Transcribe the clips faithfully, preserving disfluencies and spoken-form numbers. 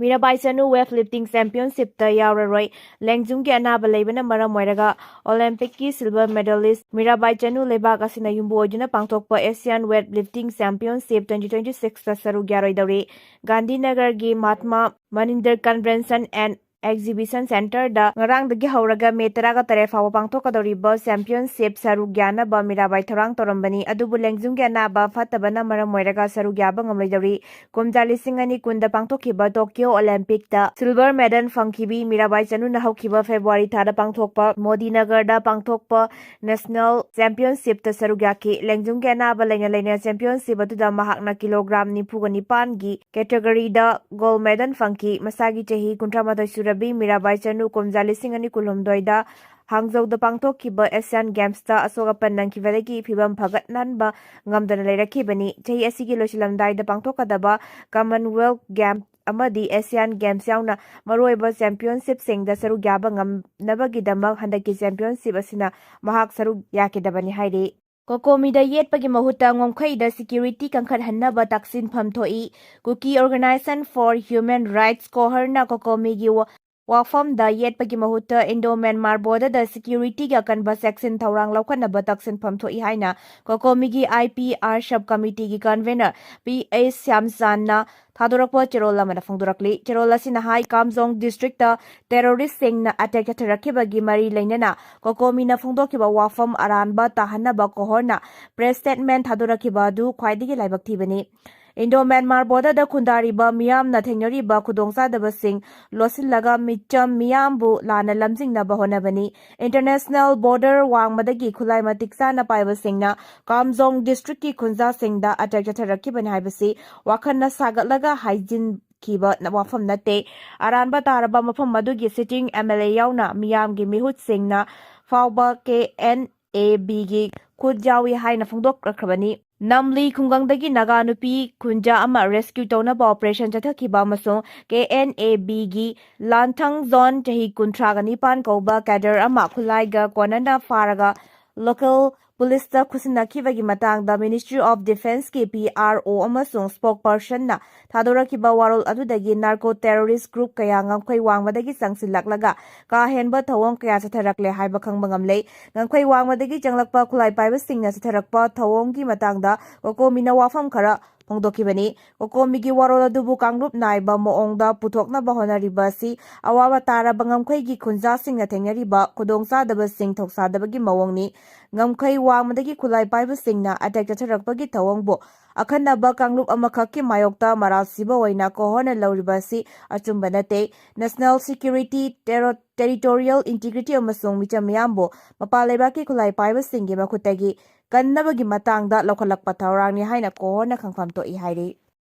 Mirabai Chanu weight lifting championship ꯇ ꯌꯥꯎꯔꯔꯣꯏ꯫ ꯂꯦꯡꯖꯨꯝꯒꯤ ꯑꯅꯥꯕ ꯂꯩꯕꯅ ꯃꯔꯝ ꯑꯣꯏꯔꯒ Olympic ꯀꯤ silver medalist ꯃꯤꯔꯥꯕꯥꯏ ꯆꯅꯨ ꯂꯩꯕꯥꯛ ꯑꯁꯤꯅ ꯌꯨꯝꯕꯨ ꯑꯣꯏꯗꯨꯅ ꯄꯥꯡꯊꯣꯛꯄ Asian weight lifting championship twenty twenty six ꯇ ꯁꯔꯨꯛ ꯌꯥꯔꯣꯏꯗꯧꯔꯤ꯫ ꯒꯥꯟꯙꯤꯅꯒꯔꯒꯤ Mahatma ꯃꯅꯤꯟꯗꯔ Convention and Exhibition Centre ꯗ ꯉꯔꯥꯡꯗꯒꯤ ꯍꯧꯔꯒ ꯃꯦ ꯇꯔꯥꯒ ꯇꯔꯦꯠ ꯐꯥꯎꯕ ꯄꯥꯡꯊꯣꯛꯀꯗꯧꯔꯤꯕ championship ꯁꯔꯨꯛ ꯌꯥꯅꯕ ꯃꯤꯔꯥꯕꯥꯏ ꯊꯧꯔꯥꯡ ꯇꯧꯔꯝꯕꯅꯤ꯫ ꯑꯗꯨꯕꯨ ꯂꯦꯡꯖꯨꯝꯒꯤ ꯑꯅꯥꯕ ꯐꯠꯇꯕꯅ ꯃꯔꯝ ꯑꯣꯏꯔꯒ ꯁꯔꯨꯛ ꯌꯥꯕ ꯉꯝꯂꯣꯏꯗꯧꯔꯤ꯫ ꯀꯨꯝꯖꯥ ꯂꯤꯁꯤꯡ ꯑꯅꯤ ꯀꯨꯟꯗ ꯄꯥꯡꯊꯣꯛꯈꯤꯕ Tokyo Olympic ꯇ silver medal ꯐꯪꯈꯤꯕꯤ ꯃꯤꯔꯥꯕꯥꯏ ꯆꯅꯨꯅ ꯍꯧꯈꯤꯕ February ꯊꯥꯗ ꯄꯥꯡꯊꯣꯛꯄ ꯃꯣꯗꯤꯅꯒꯔꯗ ꯄꯥꯡꯊꯣꯛꯄ National Championship ꯇ ꯁꯔꯨꯛ ꯌꯥꯈꯤ꯫ ꯂꯦꯡꯖꯨꯝꯒꯤ ꯑꯅꯥꯕ ꯂꯩꯅ ꯂꯩꯅ championship ꯑꯗꯨꯗ ꯃꯍꯥꯛꯅ ꯀꯤꯂꯣꯒ꯭ꯔꯥꯝ ꯅꯤꯐꯨꯒ ꯅꯤꯄꯥꯟꯒꯤ category ꯗ gold medal ꯐꯪꯈꯤ꯫ ꯃꯁꯥꯒꯤ ꯆꯍꯤ ꯀꯨꯟꯊ꯭ꯔꯥ ꯃꯥꯊꯣꯏ ꯁꯨꯔꯕꯤ ꯃꯤꯔꯥꯕꯥꯏ ꯆꯅꯨ ꯀꯨꯝꯖꯥ ꯂꯤꯁꯤꯡ ꯑꯅꯤ ꯀꯨꯟꯍꯨꯝꯗꯣꯏꯗ ꯍꯥꯡꯖꯧꯗ ꯄꯥꯡꯊꯣꯛꯈꯤꯕ Asian Games ꯇ ꯑꯁꯣꯛ ꯑꯄꯟ ꯅꯪꯈꯤꯕꯗꯒꯤ ꯐꯤꯕꯝ ꯐꯒꯠꯍꯟꯕ ꯉꯝꯗꯅ ꯂꯩꯔꯛꯈꯤꯕꯅꯤ꯫ ꯆꯍꯤ ꯑꯁꯤꯒꯤ ꯂꯣꯏꯁꯤꯜꯂꯝꯗꯥꯏꯗ ꯄꯥꯡꯊꯣꯛꯀꯗꯕ Commonwealth Games ꯑꯃꯗꯤ Asian Games ꯌꯥꯎꯅ ꯃꯔꯨꯑꯣꯏꯕ championship ꯁꯤꯡꯗ ꯁꯔꯨꯛ ꯌꯥꯕ ꯉꯝꯅꯕꯒꯤꯗꯃꯛ ꯍꯟꯗꯛꯀꯤ championship ꯑꯁꯤꯅ ꯃꯍꯥꯛ ꯁꯔꯨꯛ ꯌꯥꯈꯤꯗꯕꯅꯤ ꯍꯥꯏꯔꯤ꯫ ꯀꯣꯀꯣꯃꯤꯗ ꯌꯦꯠꯄꯒꯤ ꯃꯍꯨꯠꯇ ꯉꯝꯈꯩꯗ security ꯀꯟꯈꯠꯍꯟꯅꯕ ꯇꯛꯁꯤꯟꯐꯝ ꯊꯣꯛꯏ꯫ Kuki Organisation for Human Rights ꯀꯣꯍꯔꯅ ꯀꯣꯀꯣꯃꯤꯒꯤ ꯋꯥ-, ꯋꯥꯐꯝꯗ ꯌꯦꯠꯄꯒꯤ ꯃꯍꯨꯠꯇ Indo-Myanmar border ꯗ security ꯒꯤ ꯑꯀꯟꯕ ꯆꯦꯛꯁꯤꯟ ꯊꯧꯔꯥꯡ ꯂꯧꯈꯠꯅꯕ ꯇꯛꯁꯤꯟꯐꯝ ꯊꯣꯛꯏ ꯍꯥꯏꯅ ꯀꯣꯀꯣꯃꯤꯒꯤ I P R sub committee ꯒꯤ convener P A ꯁ꯭ꯌꯥꯝꯆꯥꯟꯅ ꯊꯥꯗꯣꯔꯛꯄ ꯆꯦꯔꯣꯜ ꯑꯃꯗ ꯐꯣꯡꯗꯣꯔꯛꯂꯤ꯫ ꯆꯦꯔꯣꯜ ꯑꯁꯤꯅ ꯍꯥꯏ, ꯀꯥꯝꯖꯣꯡ district ꯇ terrorist ꯁꯤꯡꯅ attack ꯆꯠꯊꯔꯛꯈꯤꯕꯒꯤ ꯃꯔꯤ ꯂꯩꯅꯅ ꯀꯣꯀꯣꯃꯤꯅ ꯐꯣꯡꯗꯣꯛꯈꯤꯕ ꯋꯥꯐꯝ ꯑꯔꯥꯟꯕ ꯇꯥꯍꯟꯅꯕ ꯀꯣꯍꯔꯅ press statement ꯊꯥꯗꯣꯔꯛꯈꯤꯕ ꯑꯗꯨ ꯈ꯭ꯋꯥꯏꯗꯒꯤ ꯂꯥꯏꯕꯛ ꯊꯤꯕꯅꯤ꯫ Indo-Myanmar border ꯗ ꯈꯨꯟꯗꯥꯔꯤꯕ ꯃꯤꯌꯥꯝꯅ ꯊꯦꯡꯅꯔꯤꯕ ꯈꯨꯗꯣꯡꯆꯥꯗꯕꯁꯤꯡ ꯂꯣꯠꯁꯤꯜꯂꯒ ꯃꯤꯆꯝ ꯃꯤꯌꯥꯝꯕꯨ ꯂꯥꯟꯅ ꯂꯝꯖꯤꯡꯅꯕ ꯍꯣꯠꯅꯕꯅꯤ꯫ International border ꯋꯥꯡꯃꯗꯒꯤ ꯈꯨꯠꯂꯥꯏ ꯃꯇꯤꯛ ꯆꯥꯅ ꯄꯥꯏꯕꯁꯤꯡꯅ ꯀꯥꯝꯖꯣꯡ district ꯀꯤ ꯈꯨꯟꯖꯥꯁꯤꯡꯗ attack ꯆꯠꯊꯔꯛꯈꯤꯕꯅꯤ ꯍꯥꯏꯕꯁꯤ ꯋꯥꯈꯜꯅ ꯁꯥꯒꯠꯂꯒ ꯍꯥꯏꯖꯤꯟꯈꯤꯕ ꯋꯥꯐꯝ ꯅꯠꯇꯦ꯫ ꯑꯔꯥꯟꯕ ꯇꯥꯔꯕ ꯃꯐꯝ ꯑꯗꯨꯒꯤ sitting M L A ꯌꯥꯎꯅ ꯃꯤꯌꯥꯝꯒꯤ ꯃꯤꯍꯨꯠꯁꯤꯡꯅ ꯐꯥꯎꯕ K N A B ꯒꯤ ꯈꯨꯠ ꯌꯥꯎꯏ ꯍꯥꯏꯅ ꯐꯣꯡꯗꯣꯛꯂꯛꯈ꯭ꯔꯕꯅꯤ꯫ ꯅꯝꯂꯤ ꯈꯨꯡꯒꯪꯗꯒꯤ ꯅꯥꯒꯥ ꯅꯨꯄꯤ ꯈꯨꯟꯖꯥ ꯑꯃ rescue ꯇꯧꯅꯕ operation ꯆꯠꯊꯈꯤꯕ ꯑꯃꯁꯨꯡ K N A B ꯒꯤ ꯂꯥꯟꯊꯪ ꯖꯣꯟ ꯆꯍꯤ ꯀꯨꯟꯊ꯭ꯔꯥꯒ ꯅꯤꯄꯥꯟ ꯀꯧꯕ cadre ꯑꯃ ꯈꯨꯠꯂꯥꯏꯒ ꯀꯣꯟꯅꯅ ꯐꯥꯔꯒ local ꯄꯨꯂꯤꯁꯇ ꯈꯨꯠꯁꯤꯟꯅꯈꯤꯕꯒꯤ ꯃꯇꯥꯡꯗ Ministry of Defenceꯀꯤ P R O ꯑꯃꯁꯨꯡ spokespersonꯅ ꯊꯥꯗꯣꯔꯛꯈꯤꯕ ꯋꯥꯔꯣꯜ ꯑꯗꯨꯗꯒꯤ narco terrorist group ꯀꯌꯥ ꯉꯝꯈꯩ ꯋꯥꯡꯃꯗꯒꯤ ꯆꯪꯁꯤꯜꯂꯛꯂꯒ ꯀꯥ ꯍꯦꯟꯕ ꯊꯧꯑꯣꯡ ꯀꯌꯥ ꯆꯠꯊꯔꯛꯂꯦ ꯍꯥꯏꯕ ꯈꯪꯕ ꯉꯝꯂꯦ꯫ ꯉꯝꯈꯩ ꯋꯥꯡꯃꯗꯒꯤ ꯆꯪꯂꯛꯄ ꯈꯨꯠꯂꯥꯏ ꯄꯥꯏꯕꯁꯤꯡꯅ ꯆꯠꯊꯔꯛꯄ ꯊꯧꯑꯣꯡꯒꯤ ꯃꯇꯥꯡꯗ ꯀꯣꯀꯣꯃꯤꯅ ꯋꯥꯐꯝ ꯈꯔ ꯐꯣꯡꯗꯣꯛꯈꯤꯕꯅꯤ꯫ ꯀꯣꯀꯣꯃꯤꯒꯤ ꯋꯥꯔꯣꯜ ꯑꯗꯨꯕꯨ ꯀꯥꯡꯂꯨꯞ ꯅꯥꯏꯕ ꯃꯑꯣꯡꯗ ꯄꯨꯊꯣꯛꯅꯕ ꯍꯣꯠꯅꯔꯤꯕ ꯑꯁꯤ ꯑꯋꯥꯕ ꯇꯥꯔꯕ ꯉꯝꯈꯩꯒꯤ ꯈꯨꯟꯖꯥꯁꯤꯡꯅ ꯊꯦꯡꯅꯔꯤꯕ ꯈꯨꯗꯣꯡꯆꯥꯗꯕꯁꯤꯡ ꯊꯧꯁꯥꯗꯕꯒꯤ ꯃꯑꯣꯡꯅꯤ꯫ ꯉꯝꯈꯩ ꯋꯥꯡꯃꯗꯒꯤ ꯈꯨꯠꯂꯥꯏ ꯄꯥꯏꯕꯁꯤꯡꯅ attack ꯆꯠꯊꯔꯛꯄꯒꯤ ꯊꯧꯑꯣꯡꯕꯨ ꯑꯈꯟꯅꯕ ꯀꯥꯡꯂꯨꯞ ꯑꯃꯈꯛꯀꯤ ꯃꯥꯌꯣꯛꯇ ꯃꯔꯥꯜ ꯁꯤꯕ ꯑꯣꯏꯅ ꯀꯣꯍꯣꯟꯅ ꯂꯧꯔꯤꯕ ꯑꯁꯤ ꯑꯆꯨꯝꯕ ꯅꯠꯇꯦ꯫ National security, terro-, territorial integrity ꯑꯃꯁꯨꯡ ꯃꯤꯆꯝ ꯃꯤꯌꯥꯝꯕꯨ ꯃꯄꯥꯟ ꯂꯩꯕꯥꯛꯀꯤ ꯈꯨꯠꯂꯥꯏ ꯄꯥꯏꯕꯁꯤꯡꯒꯤ ꯃꯈꯨꯠꯇꯒꯤ ꯀꯟꯅꯕꯒꯤ ꯃꯇꯥꯡꯗ ꯂꯧꯈꯠꯂꯛꯄ ꯊꯧꯔꯥꯡꯅꯤ ꯍꯥꯏꯅ ꯀꯣꯍꯣꯟꯅ ꯈꯪꯐꯝ ꯊꯣꯛꯏ ꯍꯥꯏꯔꯤ꯫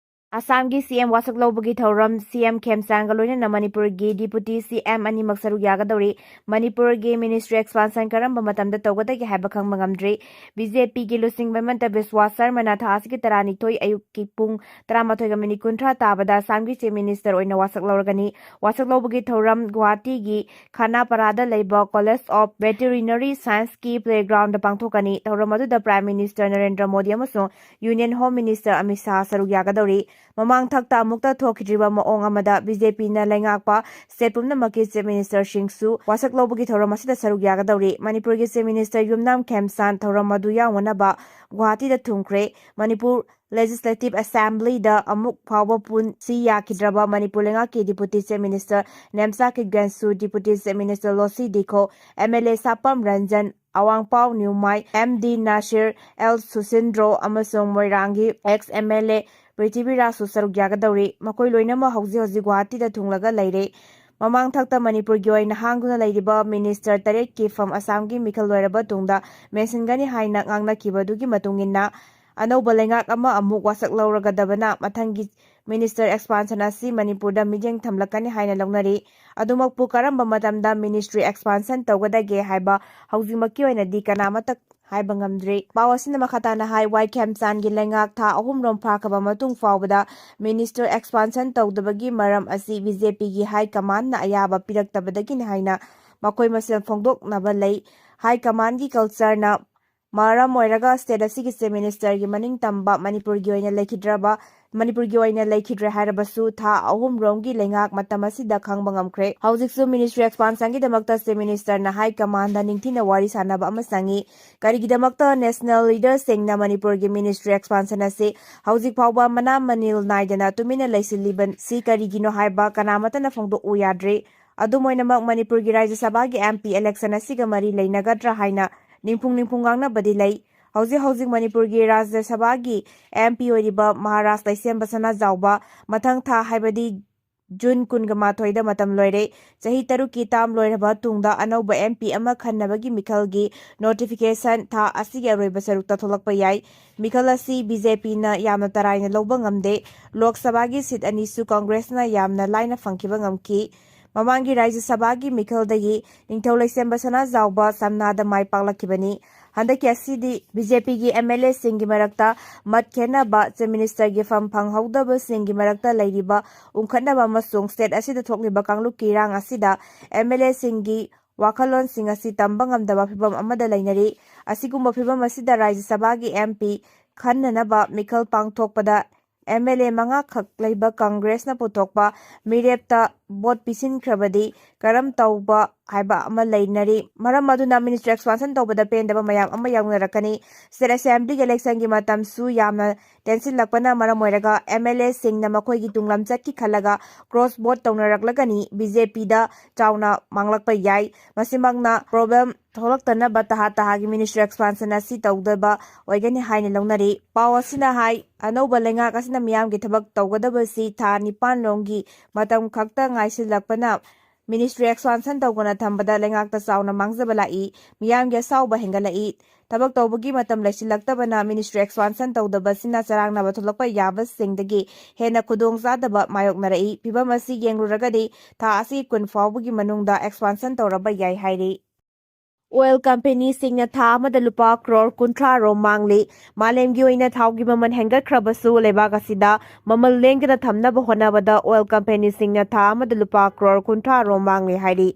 ꯑꯁꯥꯝꯒꯤ C M ꯋꯥꯁꯛ ꯂꯧꯕꯒꯤ ꯊꯧꯔꯝ꯫ C M ꯈꯦꯝꯆꯥꯟꯒ ꯂꯣꯏꯅꯅ ꯃꯅꯤꯄꯨꯔꯒꯤ Deputy C M ꯑꯅꯤꯃꯛ ꯁꯔꯨꯛ ꯌꯥꯒꯗꯧꯔꯤ꯫ ꯃꯅꯤꯄꯨꯔꯒꯤ ministry expansion ꯀꯔꯝꯕ ꯃꯇꯝꯗ ꯇꯧꯒꯗꯒꯦ ꯍꯥꯏꯕ ꯈꯪꯕ ꯉꯝꯗ꯭ꯔꯤ꯫ B J Pꯒꯤ ꯂꯨꯆꯤꯡꯕ ꯍꯤꯃꯟꯇ ꯕꯤꯁ꯭ꯋꯥ ꯁꯔꯃꯅ ꯊꯥ ꯑꯁꯤꯒꯤ ꯇꯔꯥꯅꯤꯊꯣꯏ ꯑꯌꯨꯛꯀꯤ ꯄꯨꯡ ꯇꯔꯥꯃꯥꯊꯣꯏꯒ ꯃꯤꯅꯤꯠ ꯀꯨꯟꯊ꯭ꯔꯥ ꯇꯥꯕꯗ ꯑꯁꯥꯝꯒꯤ Chief Minister ꯑꯣꯏꯅ ꯋꯥꯁꯛ ꯂꯧꯔꯒꯅꯤ꯫ ꯋꯥꯁꯛ ꯂꯧꯕꯒꯤ ꯊꯧꯔꯝ ꯒꯨꯋꯥꯍꯥꯇꯤꯒꯤ ꯈꯥꯅꯥꯄꯥꯔꯥꯗ ꯂꯩꯕ College of Veterinary Scienceꯀꯤ playgroundꯗ ꯄꯥꯡꯊꯣꯛꯀꯅꯤ꯫ ꯊꯧꯔꯝ ꯑꯗꯨꯗ Prime Minister ꯅꯔꯦꯟꯗ꯭ꯔ ꯃꯣꯗꯤ ꯑꯃꯁꯨꯡ Union Home Minister Amit Shah ꯁꯔꯨꯛ ꯌꯥꯒꯗꯧꯔꯤ꯫ ꯃꯃꯥꯡ ꯊꯛꯇ ꯑꯃꯨꯛꯇ ꯊꯣꯛꯈꯤꯗ꯭ꯔꯤꯕ ꯃꯑꯣꯡ ꯑꯃꯗ B J Pꯅ ꯂꯩꯉꯥꯛꯄ state ꯄꯨꯝꯅꯃꯛꯀꯤ Chief Ministerꯁꯤꯡꯁꯨ ꯋꯥꯁꯛ ꯂꯧꯕꯒꯤ ꯊꯧꯔꯝ ꯑꯁꯤꯗ ꯁꯔꯨꯛ ꯌꯥꯒꯗꯧꯔꯤ꯫ ꯃꯅꯤꯄꯨꯔꯒꯤ Chief Minister ꯌꯨꯝꯅꯥꯝ ꯈꯦꯝꯆꯥꯟ ꯊꯧꯔꯝ ꯑꯗꯨ ꯌꯥꯎꯅꯅꯕ ꯒꯨꯋꯥꯍꯥꯇꯤꯗ ꯊꯨꯡꯈ꯭ꯔꯦ꯫ ꯃꯅꯤꯄꯨꯔ Legislative Assemblyꯗ ꯑꯃꯨꯛ ꯐꯥꯎꯕ ꯄꯨꯟꯁꯤ ꯌꯥꯈꯤꯗ꯭ꯔꯕ ꯃꯅꯤꯄꯨꯔ ꯂꯩꯉꯥꯛꯀꯤ Deputy Chief Minister Nemcha ꯀꯤꯠꯒꯦꯟꯁꯨ, Deputy Chief Minister ꯂꯣꯁꯤ ꯗꯤꯈꯣ, M L A ꯁꯥꯄꯝ Ranjan, ꯑꯋꯥꯡꯄꯥꯎ ꯅ꯭ꯌꯨꯃꯥꯏ, M D Nasir, L ꯁꯨꯁꯤꯟꯗ꯭ꯔꯣ ꯑꯃꯁꯨꯡ ꯃꯣꯏꯔꯥꯡꯒꯤ ex M L A ꯄ꯭ꯔꯤꯊꯤꯕꯤꯔꯥꯖꯁꯨ ꯁꯔꯨꯛ ꯌꯥꯒꯗꯧꯔꯤ꯫ ꯃꯈꯣꯏ ꯂꯣꯏꯅꯃꯛ ꯍꯧꯖꯤꯛ ꯍꯧꯖꯤꯛ ꯒꯨꯋꯥꯍꯥꯇꯤꯗ ꯊꯨꯡꯂꯒ ꯂꯩꯔꯦ꯫ ꯃꯃꯥꯡ ꯊꯛꯇ ꯃꯅꯤꯄꯨꯔꯒꯤ ꯑꯣꯏꯅ ꯍꯥꯡꯗꯨꯅ ꯂꯩꯔꯤꯕ Minister ꯇꯔꯦꯠꯀꯤ ꯐꯝ ꯑꯁꯥꯝꯒꯤ ꯃꯤꯈꯜ ꯂꯣꯏꯔꯕ ꯇꯨꯡꯗ ꯃꯦꯟꯁꯤꯟꯒꯅꯤ ꯍꯥꯏꯅ ꯉꯥꯡꯅꯈꯤꯕꯗꯨꯒꯤ ꯃꯇꯨꯡ ꯏꯟꯅ, ꯑꯅꯧꯕ ꯂꯩꯉꯥꯛ ꯑꯃ ꯑꯃꯨꯛ ꯋꯥꯁꯛ ꯂꯧꯔꯒꯗꯕꯅ ꯃꯊꯪꯒꯤ minister expansion ꯑꯁꯤ ꯃꯅꯤꯄꯨꯔꯗ ꯃꯤꯠꯌꯦꯡ ꯊꯝꯂꯛꯀꯅꯤ ꯍꯥꯏꯅ ꯂꯧꯅꯔꯤ꯫ ꯑꯗꯨꯃꯛꯄꯨ ꯀꯔꯝꯕ ꯃꯇꯝꯗ ministry expansion ꯇꯧꯒꯗꯒꯦ ꯍꯥꯏꯕ ꯍꯧꯖꯤꯛꯃꯛꯀꯤ ꯑꯣꯏꯅꯗꯤ ꯀꯅꯥꯃꯠꯇ ꯍꯥꯏꯕ ꯉꯝꯗ꯭ꯔꯤ꯫ ꯄꯥꯎ ꯑꯁꯤꯅ ꯃꯈꯥ ꯇꯥꯅ ꯍꯥꯏ, ꯋꯥꯏ ꯈꯦꯝꯆꯥꯟꯒꯤ ꯂꯩꯉꯥꯛ ꯊꯥ ꯑꯍꯨꯝꯔꯣꯝ ꯐꯥꯈ꯭ꯔꯕ ꯃꯇꯨꯡ ꯐꯥꯎꯕꯗ minister expansion ꯇꯧꯗꯕꯒꯤ ꯃꯔꯝ ꯑꯁꯤ B J Pꯒꯤ high commandꯅ ꯑꯌꯥꯕ ꯄꯤꯔꯛꯇꯕꯗꯒꯤꯅꯤ ꯍꯥꯏꯅ ꯃꯈꯣꯏ ꯃꯁꯦꯜ ꯐꯣꯡꯗꯣꯛꯅꯕ ꯂꯩ꯫ High commandꯒꯤ cultureꯅ ꯃꯔꯝ ꯑꯣꯏꯔꯒ state ꯑꯁꯤꯒꯤ Chief Ministerꯒꯤ ꯃꯅꯤꯡ ꯇꯝꯕ ꯃꯅꯤꯄꯨꯔꯒꯤ ꯑꯣꯏꯅ ꯂꯩꯈꯤꯗ꯭ꯔꯕ ꯃꯅꯤꯄꯨꯔꯒꯤ ꯑꯣꯏꯅ ꯂꯩꯈꯤꯗ꯭ꯔꯦ ꯍꯥꯏꯔꯕꯁꯨ, ꯊꯥ ꯑꯍꯨꯝ ꯔꯣꯝꯒꯤ ꯂꯩꯉꯥꯛ ꯃꯇꯝ ꯑꯁꯤꯗ ꯈꯪꯕ ꯉꯝꯈ꯭ꯔꯦ꯫ ꯍꯧꯖꯤꯛꯁꯨ ministry expansionꯒꯤꯗꯃꯛꯇ Chief Ministerꯅ high commandꯗ ꯅꯤꯡꯊꯤꯅ ꯋꯥꯔꯤ ꯁꯥꯟꯅꯕ ꯑꯃ ꯆꯪꯏ꯫ ꯀꯔꯤꯒꯤꯗꯃꯛꯇ national leaderꯁꯤꯡꯅ ꯃꯅꯤꯄꯨꯔꯒꯤ ministry expansion ꯑꯁꯤ ꯍꯧꯖꯤꯛ ꯐꯥꯎꯕ ꯃꯅꯥ ꯃꯅꯤꯜ ꯅꯥꯏꯗꯅ ꯇꯨꯃꯤꯟꯅ ꯂꯩꯁꯤꯜꯂꯤꯕꯁꯤ ꯀꯔꯤꯒꯤꯅꯣ ꯍꯥꯏꯕ ꯀꯅꯥꯃꯠꯇꯅ ꯐꯣꯡꯗꯣꯛꯎ ꯌꯥꯗ꯭ꯔꯤ꯫ ꯑꯗꯨꯝ ꯑꯣꯏꯅꯃꯛ, ꯃꯅꯤꯄꯨꯔꯒꯤ ꯔꯥꯖ꯭ꯌ ꯁꯚꯥꯒꯤ MP election ꯑꯁꯤꯒ ꯃꯔꯤ ꯂꯩꯅꯒꯗ꯭ꯔꯥ ꯍꯥꯏꯅ ꯅꯤꯡꯐꯨꯡ ꯅꯤꯡꯐꯨꯡ ꯉꯥꯡꯅꯕꯗꯤ ꯂꯩ꯫ ꯍꯧꯖꯤꯛ ꯍꯧꯖꯤꯛ ꯃꯅꯤꯄꯨꯔꯒꯤ ꯔꯥꯖ꯭ꯌ ꯁꯚꯥꯒꯤ MP ꯑꯣꯏꯔꯤꯕ ꯃꯍꯥꯔꯥꯖ ꯂꯩꯁꯦꯝꯕ ꯁꯅꯥꯖꯥꯎꯕ ꯃꯊꯪ ꯊꯥ, ꯍꯥꯏꯕꯗꯤ June ꯀꯨꯟꯒ ꯃꯥꯊꯣꯏꯗ ꯃꯇꯝ ꯂꯣꯏꯔꯦ꯫ ꯆꯍꯤ ꯇꯔꯨꯛꯀꯤ term ꯂꯣꯏꯔꯕ ꯇꯨꯡꯗ ꯑꯅꯧꯕ MP ꯑꯃ ꯈꯟꯅꯕꯒꯤ ꯃꯤꯈꯜꯒꯤ notification ꯊꯥ ꯑꯁꯤꯒꯤ ꯑꯔꯣꯏꯕ ꯁꯔꯨꯛꯇ ꯊꯣꯛꯂꯛꯄ ꯌꯥꯏ꯫ ꯃꯤꯈꯜ ꯑꯁꯤ BJPꯅ ꯌꯥꯝꯅ ꯇꯔꯥꯏꯅ ꯂꯧꯕ ꯉꯝꯗꯦ꯫ ꯂꯣꯛ ꯁꯚꯥꯒꯤ seat ꯑꯅꯤꯁꯨ ꯀꯪꯒ꯭ꯔꯦꯁꯅ ꯌꯥꯝꯅ ꯂꯥꯏꯅ ꯐꯪꯈꯤꯕ ꯉꯝꯈꯤ꯫ ꯃꯃꯥꯡꯒꯤ ꯔꯥꯖ꯭ꯌ ꯁꯚꯥꯒꯤ ꯃꯤꯈꯜꯗꯒꯤ ꯅꯤꯡꯊꯧ ꯂꯩꯁꯦꯝꯕ ꯁꯅꯥꯖꯥꯎꯕ ꯁꯝꯅꯥꯗ ꯃꯥꯏ ꯄꯥꯛꯂꯛꯈꯤꯕꯅꯤ꯫ ꯍꯟꯗꯛꯀꯤ ꯑꯁꯤꯗꯤ BJPꯒꯤ MLAꯁꯤꯡꯒꯤ ꯃꯔꯛꯇ ꯃꯠ ꯈꯦꯠꯅꯕ, Chief Ministerꯒꯤ ꯐꯝ ꯐꯪꯍꯧꯗꯕꯁꯤꯡꯒꯤ ꯃꯔꯛꯇ ꯂꯩꯔꯤꯕ ꯎꯪꯈꯠꯅꯕ ꯑꯃꯁꯨꯡ state ꯑꯁꯤꯗ ꯊꯣꯛꯂꯤꯕ ꯀꯥꯡꯂꯨꯞꯀꯤ ꯏꯔꯥꯡ ꯑꯁꯤꯗ MLAꯁꯤꯡꯒꯤ ꯋꯥꯈꯜꯂꯣꯟꯁꯤꯡ ꯑꯁꯤ ꯇꯝꯕ ꯉꯝꯗꯕ ꯐꯤꯚꯝ ꯑꯃꯗ ꯂꯩꯅꯔꯤ꯫ ꯑꯁꯤꯒꯨꯝꯕ ꯐꯤꯚꯝ ꯑꯁꯤꯗ ꯔꯥꯖ꯭ꯌ ꯁꯚꯥꯒꯤ MP ꯈꯟꯅꯅꯕ ꯃꯤꯈꯜ ꯄꯥꯡꯊꯣꯛꯄꯗ MLA ꯃꯉꯥꯈꯛ ꯂꯩꯕ ꯀꯪꯒ꯭ꯔꯦꯁꯅ ꯄꯨꯊꯣꯛꯄ ꯃꯤꯔꯦꯞꯇ vote ꯄꯤꯁꯤꯟꯈ꯭ꯔꯕꯗꯤ ꯀꯔꯝ ꯇꯧꯕ ꯍꯥꯏꯕ ꯑꯃ ꯂꯩꯅꯔꯤ꯫ ꯃꯔꯝ ꯑꯗꯨꯅ ministry expansion ꯇꯧꯕꯗ ꯄꯦꯟꯗꯕ ꯃꯌꯥꯝ ꯑꯃ ꯌꯥꯎꯅꯔꯛꯀꯅꯤ꯫ State Assemblyꯒꯤ electionꯒꯤ ꯃꯇꯝꯁꯨ ꯌꯥꯝꯅ ꯇꯦꯟꯁꯤꯜꯂꯛꯄꯅ ꯃꯔꯝ ꯑꯣꯏꯔꯒ MLAꯁꯤꯡꯅ ꯃꯈꯣꯏꯒꯤ ꯇꯨꯡꯂꯝꯆꯠꯀꯤ ꯈꯜꯂꯒ cross vote ꯇꯧꯅꯔꯛꯂꯒꯅꯤ꯫ BJPꯗ ꯆꯥꯎꯅ ꯃꯥꯡꯂꯛꯄ ꯌꯥꯏ꯫ ꯃꯁꯤꯃꯛꯅ problem ꯊꯣꯛꯂꯛꯇꯅꯕ ꯇꯍꯥ ꯇꯍꯥꯒꯤ ministry expansion ꯑꯁꯤ ꯇꯧꯗꯕ ꯑꯣꯏꯒꯅꯤ ꯍꯥꯏꯅ ꯂꯧꯅꯔꯤ꯫ ꯄꯥꯎ ꯑꯁꯤꯅ ꯍꯥꯏ, ꯑꯅꯧꯕ ꯂꯩꯉꯥꯛ ꯑꯁꯤꯅ ꯃꯤꯌꯥꯝꯒꯤ ꯊꯕꯛ ꯇꯧꯒꯗꯕꯁꯤ ꯊꯥ ꯅꯤꯄꯥꯟ ꯔꯣꯝꯒꯤ ꯃꯇꯝ ꯈꯛꯇ ꯉꯥꯏꯁꯤꯜꯂꯛꯄꯅ ministry expansion ꯇꯧꯗꯅ ꯊꯝꯕꯗ ꯂꯩꯉꯥꯛꯇ ꯆꯥꯎꯅ ꯃꯥꯡꯖꯕ ꯂꯥꯛꯏ, ꯃꯤꯌꯥꯝꯒꯤ ꯑꯁꯥꯎꯕ ꯍꯦꯟꯒꯠꯂꯛꯏ꯫ ꯊꯕꯛ ꯇꯧꯕꯒꯤ ꯃꯇꯝ ꯂꯩꯁꯤꯜꯂꯛꯇꯕꯅ ministry expansion ꯇꯧꯗꯕꯁꯤꯅ ꯆꯔꯥꯡꯅꯕ ꯊꯣꯛꯂꯛꯄ ꯌꯥꯕꯁꯤꯡꯗꯒꯤ ꯍꯦꯟꯅ ꯈꯨꯗꯣꯡꯆꯥꯗꯕ ꯃꯥꯌꯣꯛꯅꯔꯛꯏ꯫ ꯐꯤꯚꯝ ꯑꯁꯤ ꯌꯦꯡꯂꯨꯔꯒꯗꯤ ꯊꯥ ꯑꯁꯤꯒꯤ ꯀꯨꯟ ꯐꯥꯎꯕꯒꯤ ꯃꯅꯨꯡꯗ expansion ꯇꯧꯔꯕ ꯌꯥꯏ ꯍꯥꯏꯔꯤ꯫ ꯑꯣꯏꯜ ꯀꯝꯄꯦꯅꯤꯁꯤꯡꯅ ꯊꯥ ꯑꯃꯗ ꯂꯨꯄꯥ ꯀ꯭ꯔꯣꯔ ꯀꯨꯟꯊ꯭ꯔꯥ ꯔꯣꯝ ꯃꯥꯡꯂꯤ꯫ ꯃꯥꯂꯦꯝꯒꯤ ꯑꯣꯏꯅ ꯊꯥꯎꯒꯤ ꯃꯃꯜ ꯍꯦꯟꯒꯠꯈ꯭ꯔꯕꯁꯨ, ꯂꯩꯕꯥꯛ ꯑꯁꯤꯗ ꯃꯃꯜ ꯂꯦꯡꯗꯅ ꯊꯝꯅꯕ ꯍꯣꯠꯅꯕꯗ ꯑꯣꯏꯜ ꯀꯝꯄꯦꯅꯤꯁꯤꯡꯅ ꯊꯥ ꯑꯃꯗ ꯂꯨꯄꯥ ꯀ꯭ꯔꯣꯔ ꯀꯨꯟꯊ꯭ꯔꯥ ꯔꯣꯝ ꯃꯥꯡꯂꯤ ꯍꯥꯏꯔꯤ꯫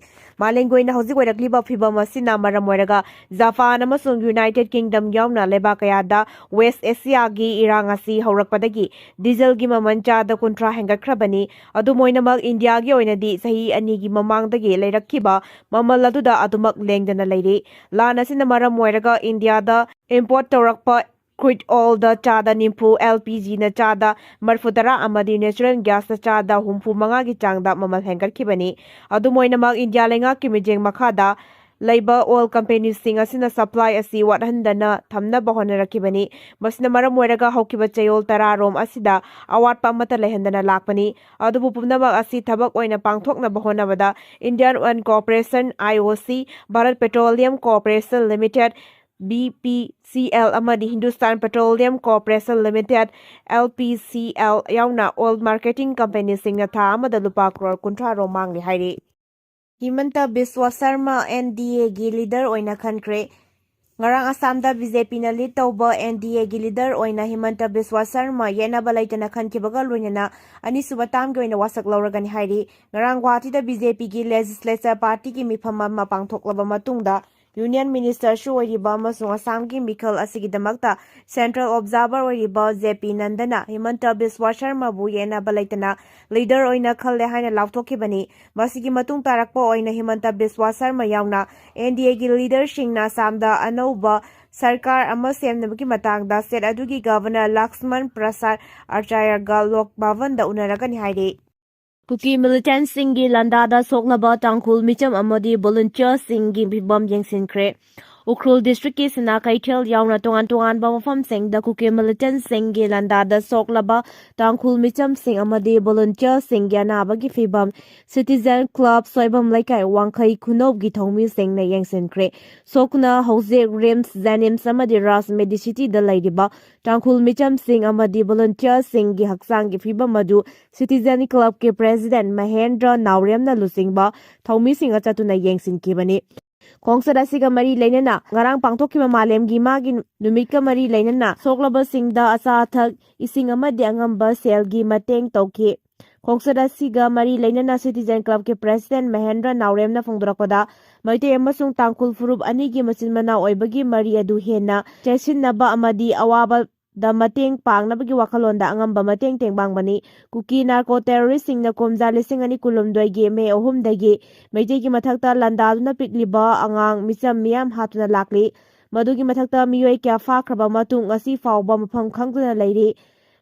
ꯃꯥꯂꯦꯝꯒꯤ ꯑꯣꯏꯅ ꯍꯧꯖꯤꯛ ꯑꯣꯏꯔꯛꯂꯤꯕ ꯐꯤꯕꯝ ꯑꯁꯤꯅ ꯃꯔꯝ ꯑꯣꯏꯔꯒ, ꯖꯄꯥꯟ ꯑꯃꯁꯨꯡ ꯌꯨꯅꯥꯏꯇꯦꯗ ꯀꯤꯡꯗꯝ ꯌꯥꯎꯅ ꯂꯩꯕꯥꯛ ꯀꯌꯥꯗ ꯋꯦꯁ ꯑꯦꯁꯤꯌꯥꯒꯤ ꯏꯔꯥꯡ ꯑꯁꯤ ꯍꯧꯔꯛꯄꯗꯒꯤ ꯗꯤꯖꯜꯒꯤ ꯃꯃꯜ ꯆꯥꯗ ꯀꯨꯟꯊ꯭ꯔꯥ ꯍꯦꯟꯒꯠꯈ꯭ꯔꯕꯅꯤ꯫ ꯑꯗꯨꯝ ꯑꯣꯏꯅꯃꯛ, ꯏꯟꯗꯤꯌꯥꯒꯤ ꯑꯣꯏꯅꯗꯤ ꯆꯍꯤ ꯑꯅꯤꯒꯤ ꯃꯃꯥꯡꯗꯒꯤ ꯂꯩꯔꯛꯈꯤꯕ ꯃꯃꯜ ꯑꯗꯨꯗ ꯑꯗꯨꯃꯛ ꯂꯦꯡꯗꯅ ꯂꯩꯔꯤ꯫ ꯂꯥꯟ ꯑꯁꯤꯅ ꯃꯔꯝ ꯑꯣꯏꯔꯒ ꯏꯟꯗꯤꯌꯥꯗ ꯏꯝꯄꯣꯔꯠ ꯇꯧꯔꯛꯄ ꯀ꯭ꯔꯨꯗ ꯑꯣꯏꯜꯗ ꯆꯥꯗ ꯅꯤꯐꯨ, ꯑꯦꯜ ꯄꯤ ꯖꯤꯅ ꯆꯥꯗ ꯃꯔꯐꯨ ꯇꯔꯥ ꯑꯃꯗꯤ ꯅꯦꯆꯔꯦꯜ ꯒ꯭ꯌꯥꯁꯇ ꯆꯥꯗ ꯍꯨꯝꯐꯨ ꯃꯉꯥꯒꯤ ꯆꯥꯡꯗ ꯃꯃꯜ ꯍꯦꯟꯒꯠꯈꯤꯕꯅꯤ꯫ ꯑꯗꯨꯝ ꯑꯣꯏꯅꯃꯛ, ꯏꯟꯗꯤꯌꯥ ꯂꯩꯉꯥꯛꯀꯤ ꯃꯤꯠꯌꯦꯡ ꯃꯈꯥꯗ ꯂꯩꯕ ꯑꯣꯏꯜ ꯀꯝꯄꯦꯅꯤꯁꯤꯡ ꯑꯁꯤꯅ ꯁꯄ꯭ꯂꯥꯏ ꯑꯁꯤ ꯋꯥꯠꯍꯟꯗꯅ ꯊꯝꯅꯕ ꯍꯣꯠꯅꯔꯛꯈꯤꯕꯅꯤ꯫ ꯃꯁꯤꯅ ꯃꯔꯝ ꯑꯣꯏꯔꯒ ꯍꯧꯈꯤꯕ ꯆꯌꯣꯜ ꯇꯔꯥ ꯔꯣꯝ ꯑꯁꯤꯗ ꯑꯋꯥꯠꯄ ꯑꯃꯠꯇ ꯂꯩꯍꯟꯗꯅ ꯂꯥꯛꯄꯅꯤ꯫ ꯑꯗꯨꯕꯨ ꯄꯨꯝꯅꯃꯛ ꯑꯁꯤ ꯊꯕꯛ ꯑꯣꯏꯅ ꯄꯥꯡꯊꯣꯛꯅꯕ ꯍꯣꯠꯅꯕꯗ Indian Oil Corporation, I O C, Bharat Petroleum Corporation Limited, B P C L, ꯑꯃꯗꯤ Hindustan Petroleum Corporation Limited, L P C L, ꯌꯥꯎꯅ ꯑꯣꯏꯜ ꯃꯥꯔꯀꯦꯇꯤꯡ ꯀꯝꯄꯦꯅꯤꯁꯤꯡꯅ ꯊꯥ ꯑꯃꯗ ꯂꯨꯄꯥ ꯀ꯭ꯔꯣꯔ ꯀꯨꯟꯊ꯭ꯔꯥ ꯔꯣꯝ ꯃꯥꯡꯂꯤ ꯍꯥꯏꯔꯤ꯫ ꯍꯤꯃꯟꯇ Visva Sharma N D A ꯒꯤ ꯂꯤꯗꯔ ꯑꯣꯏꯅ ꯈꯟꯈ꯭ꯔꯦ꯫ ꯉꯔꯥꯡ ꯑꯁꯥꯝꯗ B J P ꯅ ꯂꯤꯗ ꯇꯧꯕ N D A ꯒꯤ ꯂꯤꯗꯔ ꯑꯣꯏꯅ ꯍꯤꯃꯟꯇ ꯕꯤꯁ꯭ꯋ ꯁꯔꯃ ꯌꯦꯠꯅꯕ ꯂꯩꯇꯅ ꯈꯟꯈꯤꯕꯒ ꯂꯣꯏꯅꯅ ꯑꯅꯤꯁꯨꯕ ꯇꯥꯝꯒꯤ ꯑꯣꯏꯅ ꯋꯥꯁꯛ ꯂꯧꯔꯒꯅꯤ ꯍꯥꯏꯔꯤ꯫ ꯉꯔꯥꯡ ꯒꯨꯋꯥꯍꯥꯇꯤꯗ B J P ꯒꯤ ꯂꯦꯖꯤꯁꯂꯦꯆꯔ ꯄꯥꯔꯇꯤꯒꯤ ꯃꯤꯐꯝ ꯑꯃ ꯄꯥꯡꯊꯣꯛꯂꯕ ꯃꯇꯨꯡꯗ, ꯌꯨꯅꯤꯌꯟ ꯃꯤꯅꯤꯁꯇꯔꯁꯨ ꯑꯣꯏꯔꯤꯕ ꯑꯃꯁꯨꯡ ꯑꯁꯥꯝꯒꯤ ꯃꯤꯈꯜ ꯑꯁꯤꯒꯤꯗꯃꯛꯇ ꯁꯦꯟꯇ꯭ꯔꯦꯜ ꯑꯣꯕꯖꯥꯔꯚꯔ ꯑꯣꯏꯔꯤꯕ J P ꯅꯟꯗꯅ ꯍꯤꯃꯟꯇ ꯕꯤꯁ꯭ꯋ ꯁꯔꯃꯕꯨ ꯌꯦꯠꯅꯕ ꯂꯩꯇꯅ ꯂꯤꯗꯔ ꯑꯣꯏꯅ ꯈꯜꯂꯦ ꯍꯥꯏꯅ ꯂꯥꯎꯊꯣꯛꯈꯤꯕꯅꯤ꯫ ꯃꯁꯤꯒꯤ ꯃꯇꯨꯡ ꯇꯥꯔꯛꯄ ꯑꯣꯏꯅ ꯍꯤꯃꯟꯇ ꯕꯤꯁ꯭ꯋ ꯁꯔꯃ ꯌꯥꯎꯅ N D A ꯒꯤ ꯂꯤꯗꯔꯁꯤꯡꯅ ꯑꯁꯥꯝꯗ ꯑꯅꯧꯕ ꯁꯔꯀꯥꯔ ꯑꯃ ꯁꯦꯝꯅꯕꯒꯤ ꯃꯇꯥꯡꯗ ꯁ꯭ꯇꯦꯠ ꯑꯗꯨꯒꯤ ꯒꯚꯔꯅꯔ ꯂꯛꯁꯃꯟ ꯄ꯭ꯔꯁꯥꯗ ꯑꯆꯥꯔꯌꯒ ꯂꯣꯛ ꯚꯕꯟꯗ ꯎꯅꯔꯒꯅꯤ ꯍꯥꯏꯔꯤ꯫ ꯀꯨꯀꯤ ꯃꯤꯂꯤꯇꯦꯟꯠꯁꯤꯡꯒꯤ ꯂꯥꯟꯗꯥꯗ ꯁꯣꯛꯂꯕ ꯇꯥꯡꯈꯨꯜ ꯃꯤꯆꯝ ꯑꯃꯗꯤ ꯚꯣꯂꯨꯟꯇꯤꯌꯔꯁꯤꯡꯒꯤ ꯐꯤꯚꯝ ꯌꯦꯡꯁꯤꯟꯈ꯭ꯔꯦ꯫ ꯎꯈ꯭ꯔꯨꯜ ꯗꯤꯁꯇ꯭ꯔꯤꯛꯀꯤ ꯁꯤꯅꯥ ꯀꯩꯊꯦꯜ ꯌꯥꯎꯅ ꯇꯣꯉꯥꯟ ꯇꯣꯉꯥꯟꯕ ꯃꯐꯝꯁꯤꯡꯗ ꯀꯨꯀꯤ ꯃꯤꯂꯤꯇꯦꯟꯠꯁꯤꯡꯒꯤ ꯂꯥꯟꯗꯥꯗ ꯁꯣꯛꯂꯕ ꯇꯥꯡꯈꯨꯜ ꯃꯤꯆꯝꯁꯤꯡ ꯑꯃꯗꯤ ꯚꯣꯂꯨꯟꯇꯤꯌꯔꯁꯤꯡꯒꯤ ꯑꯅꯥꯕꯒꯤ ꯐꯤꯚꯝ ꯁꯤꯇꯤꯖꯦꯟ ꯀ꯭ꯂꯕ ꯁꯣꯏꯕꯝ ꯂꯩꯀꯥꯏ ꯋꯥꯡꯈꯩ ꯈꯨꯅꯧꯒꯤ ꯊꯧꯃꯤꯁꯤꯡꯅ ꯌꯦꯡꯁꯤꯟꯈ꯭ꯔꯦ꯫ ꯁꯣꯛꯅ ꯍꯧꯖꯤꯛ ꯔꯤꯝꯁ, ꯖꯦꯅꯤꯝꯁ ꯑꯃꯗꯤ ꯔꯥꯖ ꯃꯦꯗꯤꯁꯤꯇꯤꯗ ꯂꯩꯔꯤꯕ ꯇꯥꯡꯈꯨꯜ ꯃꯤꯆꯝꯁꯤꯡ ꯑꯃꯗꯤ ꯚꯣꯂꯨꯟꯇꯤꯌꯔꯁꯤꯡꯒꯤ ꯍꯛꯆꯥꯡꯒꯤ ꯐꯤꯚꯝ ꯑꯗꯨ ꯁꯤꯇꯤꯖꯦꯟ ꯀ꯭ꯂꯕꯀꯤ ꯄ꯭ꯔꯦꯁꯤꯗꯦꯟꯠ ꯃꯍꯦꯟꯗ꯭ꯔ ꯅꯥꯎꯔꯦꯝꯅ ꯂꯨꯆꯤꯡꯕ ꯊꯧꯃꯤꯁꯤꯡꯒ ꯆꯠꯇꯨꯅ ꯌꯦꯡꯁꯤꯟꯈꯤꯕꯅꯤ꯫ ꯈꯣꯡꯆꯠ ꯑꯁꯤꯒ ꯃꯔꯤ ꯂꯩꯅꯅ ꯉꯔꯥꯡ ꯄꯥꯡꯊꯣꯛꯈꯤꯕ ꯃꯥꯂꯦꯝꯒꯤ ꯏꯃꯥꯒꯤ ꯅꯨꯃꯤꯠꯀ ꯃꯔꯤ ꯂꯩꯅꯅ ꯁꯣꯛꯂꯕꯁꯤꯡꯗ ꯑꯆꯥ ꯑꯊꯛ, ꯏꯁꯤꯡ ꯑꯃꯗꯤ ꯑꯉꯝꯕ ꯁꯦꯜꯒꯤ ꯃꯇꯦꯡ ꯇꯧꯈꯤ꯫ ꯈꯣꯡꯆꯠ ꯑꯁꯤꯒ ꯃꯔꯤ ꯂꯩꯅꯅ Citizen Clubꯀꯤ President ꯃꯍꯦꯟꯗ꯭ꯔ ꯅꯥꯎꯔꯦꯝꯅ ꯐꯣꯡꯗꯣꯔꯛꯄꯗ, ꯃꯩꯇꯩ ꯑꯃꯁꯨꯡ ꯇꯥꯡꯈꯨꯜ ꯐꯨꯔꯨꯞ ꯑꯅꯤꯒꯤ ꯃꯆꯤꯟ ꯃꯅꯥꯎ ꯑꯣꯏꯕꯒꯤ ꯃꯔꯤ ꯑꯗꯨ ꯍꯦꯟꯅ ꯆꯦꯠꯁꯤꯟꯅꯕ ꯑꯃꯗꯤ ꯑꯋꯥꯕꯗ ꯃꯇꯦꯡ ꯄꯥꯡꯅꯕꯒꯤ ꯋꯥꯈꯜꯂꯣꯟꯗ ꯑꯉꯝꯕ ꯃꯇꯦꯡ ꯇꯦꯡꯕꯥꯡꯕꯅꯤ꯫ ꯀꯨꯀꯤ narco terroristꯁꯤꯡꯅ ꯀꯨꯝꯖꯥ ꯂꯤꯁꯤꯡ ꯑꯅꯤ ꯀꯨꯟꯍꯨꯝꯗꯣꯏꯒꯤ May ꯑꯍꯨꯝꯗꯒꯤ ꯃꯩꯇꯩꯒꯤ ꯃꯊꯛꯇ ꯂꯥꯟꯗꯥꯗꯨꯅ ꯄꯤꯛꯂꯤꯕ ꯑꯉꯥꯡ ꯃꯤꯆꯝ ꯃꯤꯌꯥꯝ ꯍꯥꯠꯇꯨꯅ ꯂꯥꯛꯂꯤ꯫ ꯃꯗꯨꯒꯤ ꯃꯊꯛꯇ ꯃꯤꯑꯣꯏ ꯀꯌꯥ ꯐꯥꯈ꯭ꯔꯕ ꯃꯇꯨꯡ ꯉꯁꯤ ꯐꯥꯎꯕ ꯃꯐꯝ ꯈꯪꯗꯅ ꯂꯩꯔꯤ꯫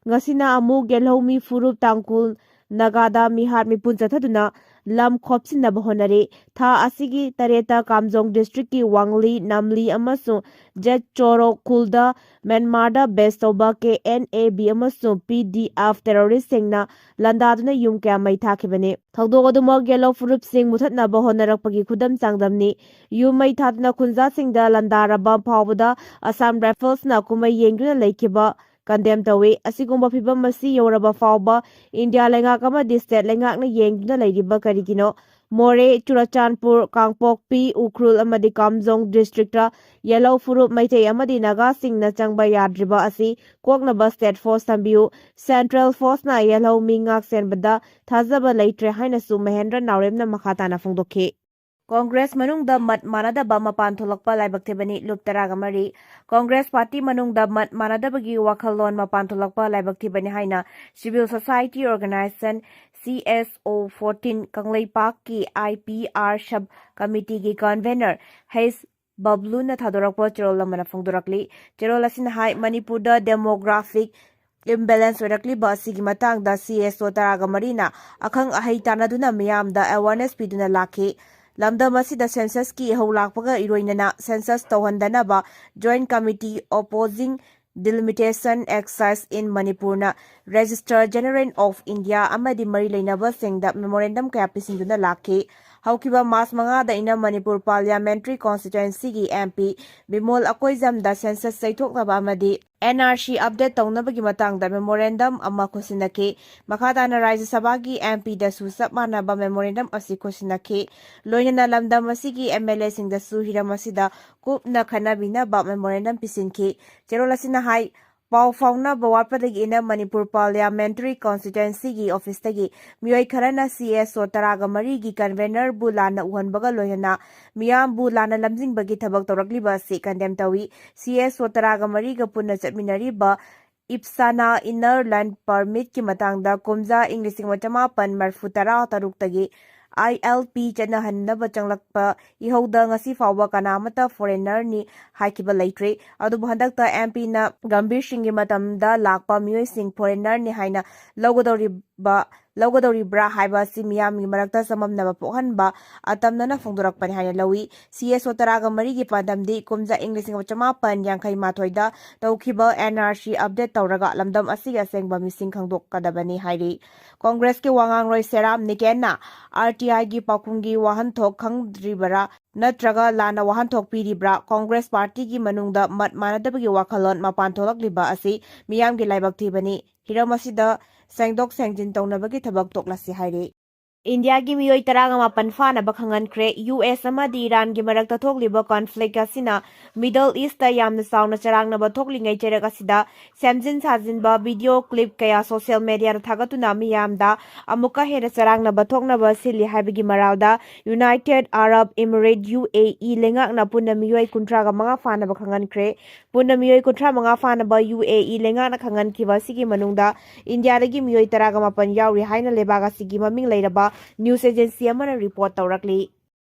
ꯉꯁꯤꯅ ꯑꯃꯨꯛ ꯌꯦꯜꯍꯧꯃꯤ ꯐꯨꯔꯨꯞ ꯇꯥꯡꯈꯨꯜ ꯅꯥꯒꯥꯗ ꯃꯤꯍꯥꯠ ꯃꯤꯄꯨꯟ ꯆꯠꯊꯗꯨꯅ ꯂꯝ ꯈꯣꯞꯆꯤꯟꯅꯕ ꯍꯣꯠꯅꯔꯤ꯫ ꯊꯥ ꯑꯁꯤꯒꯤ ꯇꯔꯦꯠꯇ ꯀꯥꯝꯖꯣꯡ districtꯀꯤ ꯋꯥꯡꯂꯤ, ꯅꯝꯂꯤ ꯑꯃꯁꯨꯡ ꯖꯦꯠ ꯆꯣꯔꯣ ꯈꯨꯜꯗ ꯃ꯭ꯌꯥꯟꯃꯥꯔꯗ base ꯇꯧꯕ K N A B ꯑꯃꯁꯨꯡ P D F terroristꯁꯤꯡꯅ ꯂꯥꯟꯗꯥꯗꯨꯅ ꯌꯨꯝ ꯀꯌꯥ ꯃꯩ ꯊꯥꯈꯤꯕꯅꯤ꯫ ꯊꯧꯗꯣꯛ ꯑꯗꯨꯃꯛ ꯌꯦꯜꯍꯧ ꯐꯨꯔꯨꯞꯁꯤꯡ ꯃꯨꯊꯠꯅꯕ ꯍꯣꯠꯅꯔꯛꯄꯒꯤ ꯈꯨꯗꯝ ꯆꯥꯡꯗꯝꯅꯤ꯫ ꯌꯨꯝ ꯃꯩ ꯊꯥꯗꯨꯅ ꯈꯨꯟꯖꯥꯁꯤꯡꯗ ꯂꯥꯟꯗꯥꯔꯕ ꯐꯥꯎꯕꯗ Assam Riflesꯅ ꯀꯨꯝꯍꯩ ꯌꯦꯡꯗꯨꯅ ꯂꯩꯈꯤꯕ condemn ꯇꯧꯏ꯫ ꯑꯁꯤꯒꯨꯝꯕ ꯐꯤꯚꯝ ꯑꯁꯤ ꯌꯧꯔꯕ ꯐꯥꯎꯕ ꯏꯟꯗꯤꯌꯥ ꯂꯩꯉꯥꯛ ꯑꯃꯗꯤ state ꯂꯩꯉꯥꯛꯅ ꯌꯦꯡꯗꯨꯅ ꯂꯩꯔꯤꯕ ꯀꯔꯤꯒꯤꯅꯣ? ꯃꯣꯔꯦ, ꯆꯨꯔꯆꯥꯟꯄꯨꯔ, ꯀꯥꯡꯄꯣꯛꯄꯤ, ꯎꯈ꯭ꯔꯨꯜ ꯑꯃꯗꯤ ꯀꯥꯝꯖꯣꯡ districtꯇ ꯌꯦꯜꯍꯧ ꯐꯨꯔꯨꯞ ꯃꯩꯇꯩ ꯑꯃꯗꯤ ꯅꯥꯒꯥꯁꯤꯡꯅ ꯆꯪꯕ ꯌꯥꯗ꯭ꯔꯤꯕ ꯑꯁꯤ ꯀꯣꯛꯅꯕ state force ꯊꯝꯕꯤꯌꯨ꯫ Central forceꯅ ꯌꯦꯜꯍꯧ ꯃꯤ ꯉꯥꯛ ꯁꯦꯟꯕꯗ ꯊꯥꯖꯕ ꯂꯩꯇ꯭ꯔꯦ ꯍꯥꯏꯅꯁꯨ ꯃꯍꯦꯟꯗ꯭ꯔ ꯅꯥꯎꯔꯦꯝꯅ ꯃꯈꯥ ꯇꯥꯅ ꯐꯣꯡꯗꯣꯛꯈꯤ꯫ ꯀꯣꯡꯒ꯭ꯔꯦꯁ ꯃꯅꯨꯡꯗ ꯃꯠ ꯃꯥꯟꯅꯗꯕ ꯃꯄꯥꯟ ꯊꯣꯛꯂꯛꯄ ꯂꯥꯏꯕꯛ ꯊꯤꯕꯅꯤ꯫ ꯂꯨꯞ ꯇꯔꯥꯒ ꯃꯔꯤ꯫ ꯀꯣꯡꯒ꯭ꯔꯦꯁ ꯄꯥꯔꯇꯤ ꯃꯅꯨꯡꯗ ꯃꯠ ꯃꯥꯟꯅꯗꯕꯒꯤ ꯋꯥꯈꯜꯂꯣꯟ ꯃꯄꯥꯟ ꯊꯣꯛꯂꯛꯄ ꯂꯥꯏꯕꯛ ꯊꯤꯕꯅꯤ ꯍꯥꯏꯅ Civil Society Organization, C S O fourteen, ꯀꯪꯂꯩꯄꯥꯛꯀꯤ I P R sub committeeꯒꯤ convener H ꯕꯕ꯭ꯂꯨꯅ ꯊꯥꯗꯣꯔꯛꯄ ꯆꯦꯔꯣꯜ ꯑꯃꯅ ꯐꯣꯡꯗꯣꯔꯛꯂꯤ꯫ ꯆꯦꯔꯣꯜ ꯑꯁꯤꯅ ꯍꯥꯏ, ꯃꯅꯤꯄꯨꯔꯗ demographic imbalance ꯑꯣꯏꯔꯛꯂꯤꯕ ꯑꯁꯤꯒꯤ ꯃꯇꯥꯡꯗ C S O ꯇꯔꯥꯒ ꯃꯔꯤꯅ ꯑꯈꯪ ꯑꯍꯩ ꯇꯥꯟꯅꯗꯨꯅ ꯃꯤꯌꯥꯝꯗ awareness ꯄꯤꯗꯨꯅ ꯂꯥꯛꯈꯤ꯫ ꯂꯝꯗꯝ ꯑꯁꯤꯗ censusꯀꯤ ꯏꯍꯧ ꯂꯥꯛꯄꯒ ꯏꯔꯣꯏꯅꯅ census ꯇꯧꯍꯟꯗꯅꯕ Joint Committee Opposing Delimitation Exercise in Manipurꯅ Registrar General of India ꯑꯃꯗꯤ ꯃꯔꯤ ꯂꯩꯅꯕꯁꯤꯡꯗ memorandum ꯀꯌꯥ ꯄꯤꯁꯤꯟꯗꯨꯅ ꯂꯥꯛꯈꯤ꯫ ꯍꯧꯈꯤꯕ ꯃꯥꯔꯆ ꯃꯉꯥꯗ ꯏꯅꯝ ꯃꯅꯤꯄꯨꯔ ꯄꯥꯔꯂꯤꯌꯥꯃꯦꯟꯇ꯭ꯔꯤ ꯀꯣꯟꯁꯇꯤꯇ꯭ꯋꯦꯟꯁꯤꯒꯤ ꯑꯦꯝ ꯄꯤ ꯕꯤꯃꯣꯜ ꯑꯀꯣꯏꯖꯝꯗ ꯁꯦꯟꯁꯁ ꯌꯩꯊꯣꯛꯅꯕ ꯑꯃꯗꯤ ꯑꯦꯟ ꯑꯥꯔ ꯁꯤ ꯑꯞꯗꯦꯠ ꯇꯧꯅꯕꯒꯤ ꯃꯇꯥꯡꯗ ꯃꯦꯃꯣꯔꯦꯟꯗꯝ ꯑꯃ ꯈꯨꯠꯁꯤꯟꯅꯈꯤ꯫ ꯃꯈꯥ ꯇꯥꯅ ꯔꯥꯖ꯭ꯌ ꯁꯚꯥꯒꯤ ꯑꯦꯝ ꯄꯤꯗꯁꯨ ꯆꯞ ꯃꯥꯟꯅꯕ ꯃꯦꯃꯣꯔꯦꯟꯗꯝ ꯑꯁꯤ ꯈꯨꯠꯁꯤꯟꯅꯈꯤ꯫ ꯂꯣꯏꯅꯅ ꯂꯝꯗꯝ ꯑꯁꯤꯒꯤ ꯑꯦꯝ ꯑꯦꯜ ꯑꯦꯁꯤꯡꯗꯁꯨ ꯍꯤꯔꯝ ꯑꯁꯤꯗ ꯀꯨꯞꯅ ꯈꯟꯅꯕꯤꯅꯕ ꯃꯦꯃꯣꯔꯦꯟꯗꯝ ꯄꯤꯁꯤꯟꯈꯤ꯫ ꯆꯦꯔꯣꯜ ꯑꯁꯤꯅ ꯍꯥꯏ, ꯄꯥꯎ ꯐꯥꯎꯅꯕ ꯋꯥꯠꯄꯗꯒꯤ ꯏꯅꯝ ꯃꯅꯤꯄꯨꯔ ꯄꯥꯔꯂꯤꯌꯥꯃꯦꯟꯇ꯭ꯔꯤ ꯀꯣꯟꯁꯇꯤꯇ꯭ꯋꯦꯟꯁꯤꯒꯤ ꯑꯣꯐꯤꯁꯇꯒꯤ ꯃꯤꯑꯣꯏ ꯈꯔꯅ ꯁꯤ ꯑꯦꯁ ꯑꯣ ꯇꯔꯥꯒ ꯃꯔꯤꯒꯤ ꯀꯟꯚꯦꯅꯔꯕꯨ ꯂꯥꯟꯅ ꯎꯍꯟꯕꯒ ꯂꯣꯏꯅꯅ ꯃꯤꯌꯥꯝꯕꯨ ꯂꯥꯟꯅ ꯂꯝꯖꯤꯡꯕꯒꯤ ꯊꯕꯛ ꯇꯧꯔꯛꯂꯤꯕ ꯑꯁꯤ ꯀꯟꯗꯦꯝ ꯇꯧꯏ꯫ ꯁꯤ ꯑꯦꯁ ꯑꯣ ꯇꯔꯥꯒ ꯃꯔꯤꯒ ꯄꯨꯟꯅ ꯆꯠꯃꯤꯟꯅꯔꯤꯕ ꯏꯞꯁꯥꯅꯥ ꯏꯟꯅꯔ ꯂꯥꯏꯟ ꯄꯔꯃꯤꯠꯀꯤ ꯃꯇꯥꯡꯗ ꯀꯨꯝꯖꯥ ꯏꯪ ꯂꯤꯁꯤꯡ ꯑꯃ ꯆꯃꯥꯄꯟ ꯃꯔꯤꯐꯨ ꯇꯔꯥ ꯇꯔꯨꯛꯇꯒꯤ ꯑꯥꯏ ꯑꯦꯜ ꯄꯤ ꯆꯠꯅꯍꯟꯅꯕ ꯆꯪꯂꯛꯄ ꯏꯍꯧꯗ ꯉꯁꯤ ꯐꯥꯎꯕ ꯀꯅꯥ ꯑꯃꯠꯇ ꯐꯣꯔꯦꯟꯅꯔꯅꯤ ꯍꯥꯏꯈꯤꯕ ꯂꯩꯇ꯭ꯔꯤ꯫ ꯑꯗꯨꯕꯨ ꯍꯟꯗꯛꯇ ꯑꯦꯝ ꯄꯤꯅ ꯒꯝꯚꯤꯔ ꯁꯤꯡꯒꯤ ꯃꯇꯝꯗ ꯂꯥꯛꯄ ꯃꯤꯑꯣꯏꯁꯤꯡ ꯐꯣꯔꯦꯟꯅꯔꯅꯤ ꯍꯥꯏꯅ ꯂꯧꯒꯗꯧꯔꯤꯕ, ꯂꯧꯒꯗꯧꯔꯤꯕ꯭ꯔꯥ ꯍꯥꯏꯕ ꯑꯁꯤ ꯃꯤꯌꯥꯝꯒꯤ ꯃꯔꯛꯇ ꯆꯃꯝꯅꯕ ꯄꯣꯛꯍꯟꯕ ꯑꯇꯝꯅꯅ ꯐꯣꯡꯗꯣꯔꯛꯄꯅꯤ ꯍꯥꯏꯅ ꯂꯧꯏ꯫ ꯁꯤ ꯑꯦꯁ ꯑꯣ ꯇꯔꯥꯒ ꯃꯔꯤꯒꯤ ꯄꯥꯟꯗꯝꯗꯤ ꯀꯨꯝꯖꯥ ꯏꯪ ꯂꯤꯁꯤꯡ ꯑꯃ ꯆꯃꯥꯄꯟ ꯌꯥꯡꯈꯩ ꯃꯥꯊꯣꯏꯗ ꯇꯧꯈꯤꯕ ꯑꯦꯟ ꯑꯥꯔ ꯁꯤ ꯑꯞꯗꯦꯠ ꯇꯧꯔꯒ ꯂꯝꯗꯝ ꯑꯁꯤꯒꯤ ꯑꯁꯦꯡꯕ ꯃꯤꯁꯤꯡ ꯈꯪꯗꯣꯛꯀꯗꯕꯅꯤ ꯍꯥꯏꯔꯤ꯫ ꯀꯣꯡꯒ꯭ꯔꯦꯁꯀꯤ ꯋꯥꯉꯥꯡꯂꯣꯏ ꯁꯦꯔꯥꯝ ꯅꯤꯀꯦꯟꯅ ꯑꯥꯔ ꯇꯤ ꯑꯥꯏꯒꯤ ꯄꯥꯎꯈꯨꯝꯒꯤ ꯋꯥꯍꯟꯊꯣꯛ ꯈꯪꯗ꯭ꯔꯤꯕꯔꯥ ꯅꯠꯇ꯭ꯔꯒ ꯂꯥꯟꯅ ꯋꯥꯍꯟꯊꯣꯛ ꯄꯤꯔꯤꯕ꯭ꯔꯥ? ꯀꯣꯡꯒ꯭ꯔꯦꯁ ꯄꯥꯔꯇꯤꯒꯤ ꯃꯅꯨꯡꯗ ꯃꯠ ꯃꯥꯟꯅꯗꯕꯒꯤ ꯋꯥꯈꯜꯂꯣꯟ ꯃꯄꯥꯟ ꯊꯣꯛꯂꯛꯂꯤꯕ ꯑꯁꯤ ꯃꯤꯌꯥꯝꯒꯤ ꯂꯥꯏꯕꯛ ꯊꯤꯕꯅꯤ꯫ ꯍꯤꯔꯝ ꯑꯁꯤꯗ ꯁꯦꯡꯗꯣꯛ ꯁꯦꯡꯖꯤꯟ ꯇꯧꯅꯕꯒꯤ ꯊꯕꯛ ꯇꯣꯛꯂꯁꯤ ꯍꯥꯏꯔꯤ꯫ ꯏꯟꯗꯤꯌꯥꯒꯤ ꯃꯤꯑꯣꯏ ꯇꯔꯥꯒ ꯃꯥꯄꯟ ꯐꯥꯅꯕ ꯈꯪꯍꯟꯈ꯭ꯔꯦ꯫ ꯌꯨ ꯑꯦꯁ ꯑꯃꯗꯤ ꯏꯔꯥꯟꯒꯤ ꯃꯔꯛꯇ ꯊꯣꯛꯂꯤꯕ ꯀꯣꯟꯐ꯭ꯂꯤꯛ ꯑꯁꯤꯅ ꯃꯤꯗꯜ ꯏꯁꯇ ꯌꯥꯝꯅ ꯆꯥꯎꯅ ꯆꯔꯥꯡꯅꯕ ꯊꯣꯛꯂꯤꯉꯩ ꯆꯩꯔꯛ ꯑꯁꯤꯗ ꯁꯦꯝꯖꯤꯟ ꯁꯥꯖꯤꯟꯕ ꯚꯤꯗꯤꯑꯣ ꯀ꯭ꯂꯤꯞ ꯀꯌꯥ ꯁꯣꯁꯤꯌꯦꯜ ꯃꯦꯗꯤꯌꯥꯗ ꯊꯥꯒꯠꯇꯨꯅ ꯃꯤꯌꯥꯝꯗ ꯑꯃꯨꯛꯀ ꯍꯦꯟꯅ ꯆꯔꯥꯡꯅꯕ ꯊꯣꯛꯅꯕ ꯁꯤꯜꯂꯤ ꯍꯥꯏꯕꯒꯤ ꯃꯔꯥꯜꯗ ꯌꯨꯅꯥꯏꯇꯦꯗ ꯑꯔꯕ ꯏꯃꯤꯔꯦꯠ, ꯌꯨ ꯑꯦ ꯏ, ꯂꯩꯉꯥꯛꯅ ꯄꯨꯟꯅ ꯃꯤꯑꯣꯏ ꯀꯨꯟꯊ꯭ꯔꯥꯒ ꯃꯉꯥ ꯐꯥꯅꯕ ꯈꯪꯍꯟꯈ꯭ꯔꯦ꯫ ꯄꯨꯟꯅ ꯃꯤꯑꯣꯏ ꯀꯨꯟꯊ꯭ꯔꯥ ꯃꯉꯥ ꯐꯥꯅꯕ ꯌꯨ ꯑꯦ ꯏ ꯂꯩꯉꯥꯛꯅ ꯈꯪꯍꯟꯈꯤꯕ ꯑꯁꯤꯒꯤ ꯃꯅꯨꯡꯗ ꯏꯟꯗꯤꯌꯥꯗꯒꯤ ꯃꯤꯑꯣꯏ ꯇꯔꯥꯒ ꯃꯥꯄꯟ ꯌꯥꯎꯔꯤ ꯍꯥꯏꯅ ꯂꯩꯕꯥꯛ ꯑꯁꯤꯒꯤ ꯃꯃꯤꯡ ꯂꯩꯔꯕ ꯅ꯭ꯌꯨꯁ ꯑꯦꯖꯦꯟꯁꯤ ꯑꯃꯅ ꯔꯤꯄꯣꯔꯠ ꯇꯧꯔꯛꯂꯤ꯫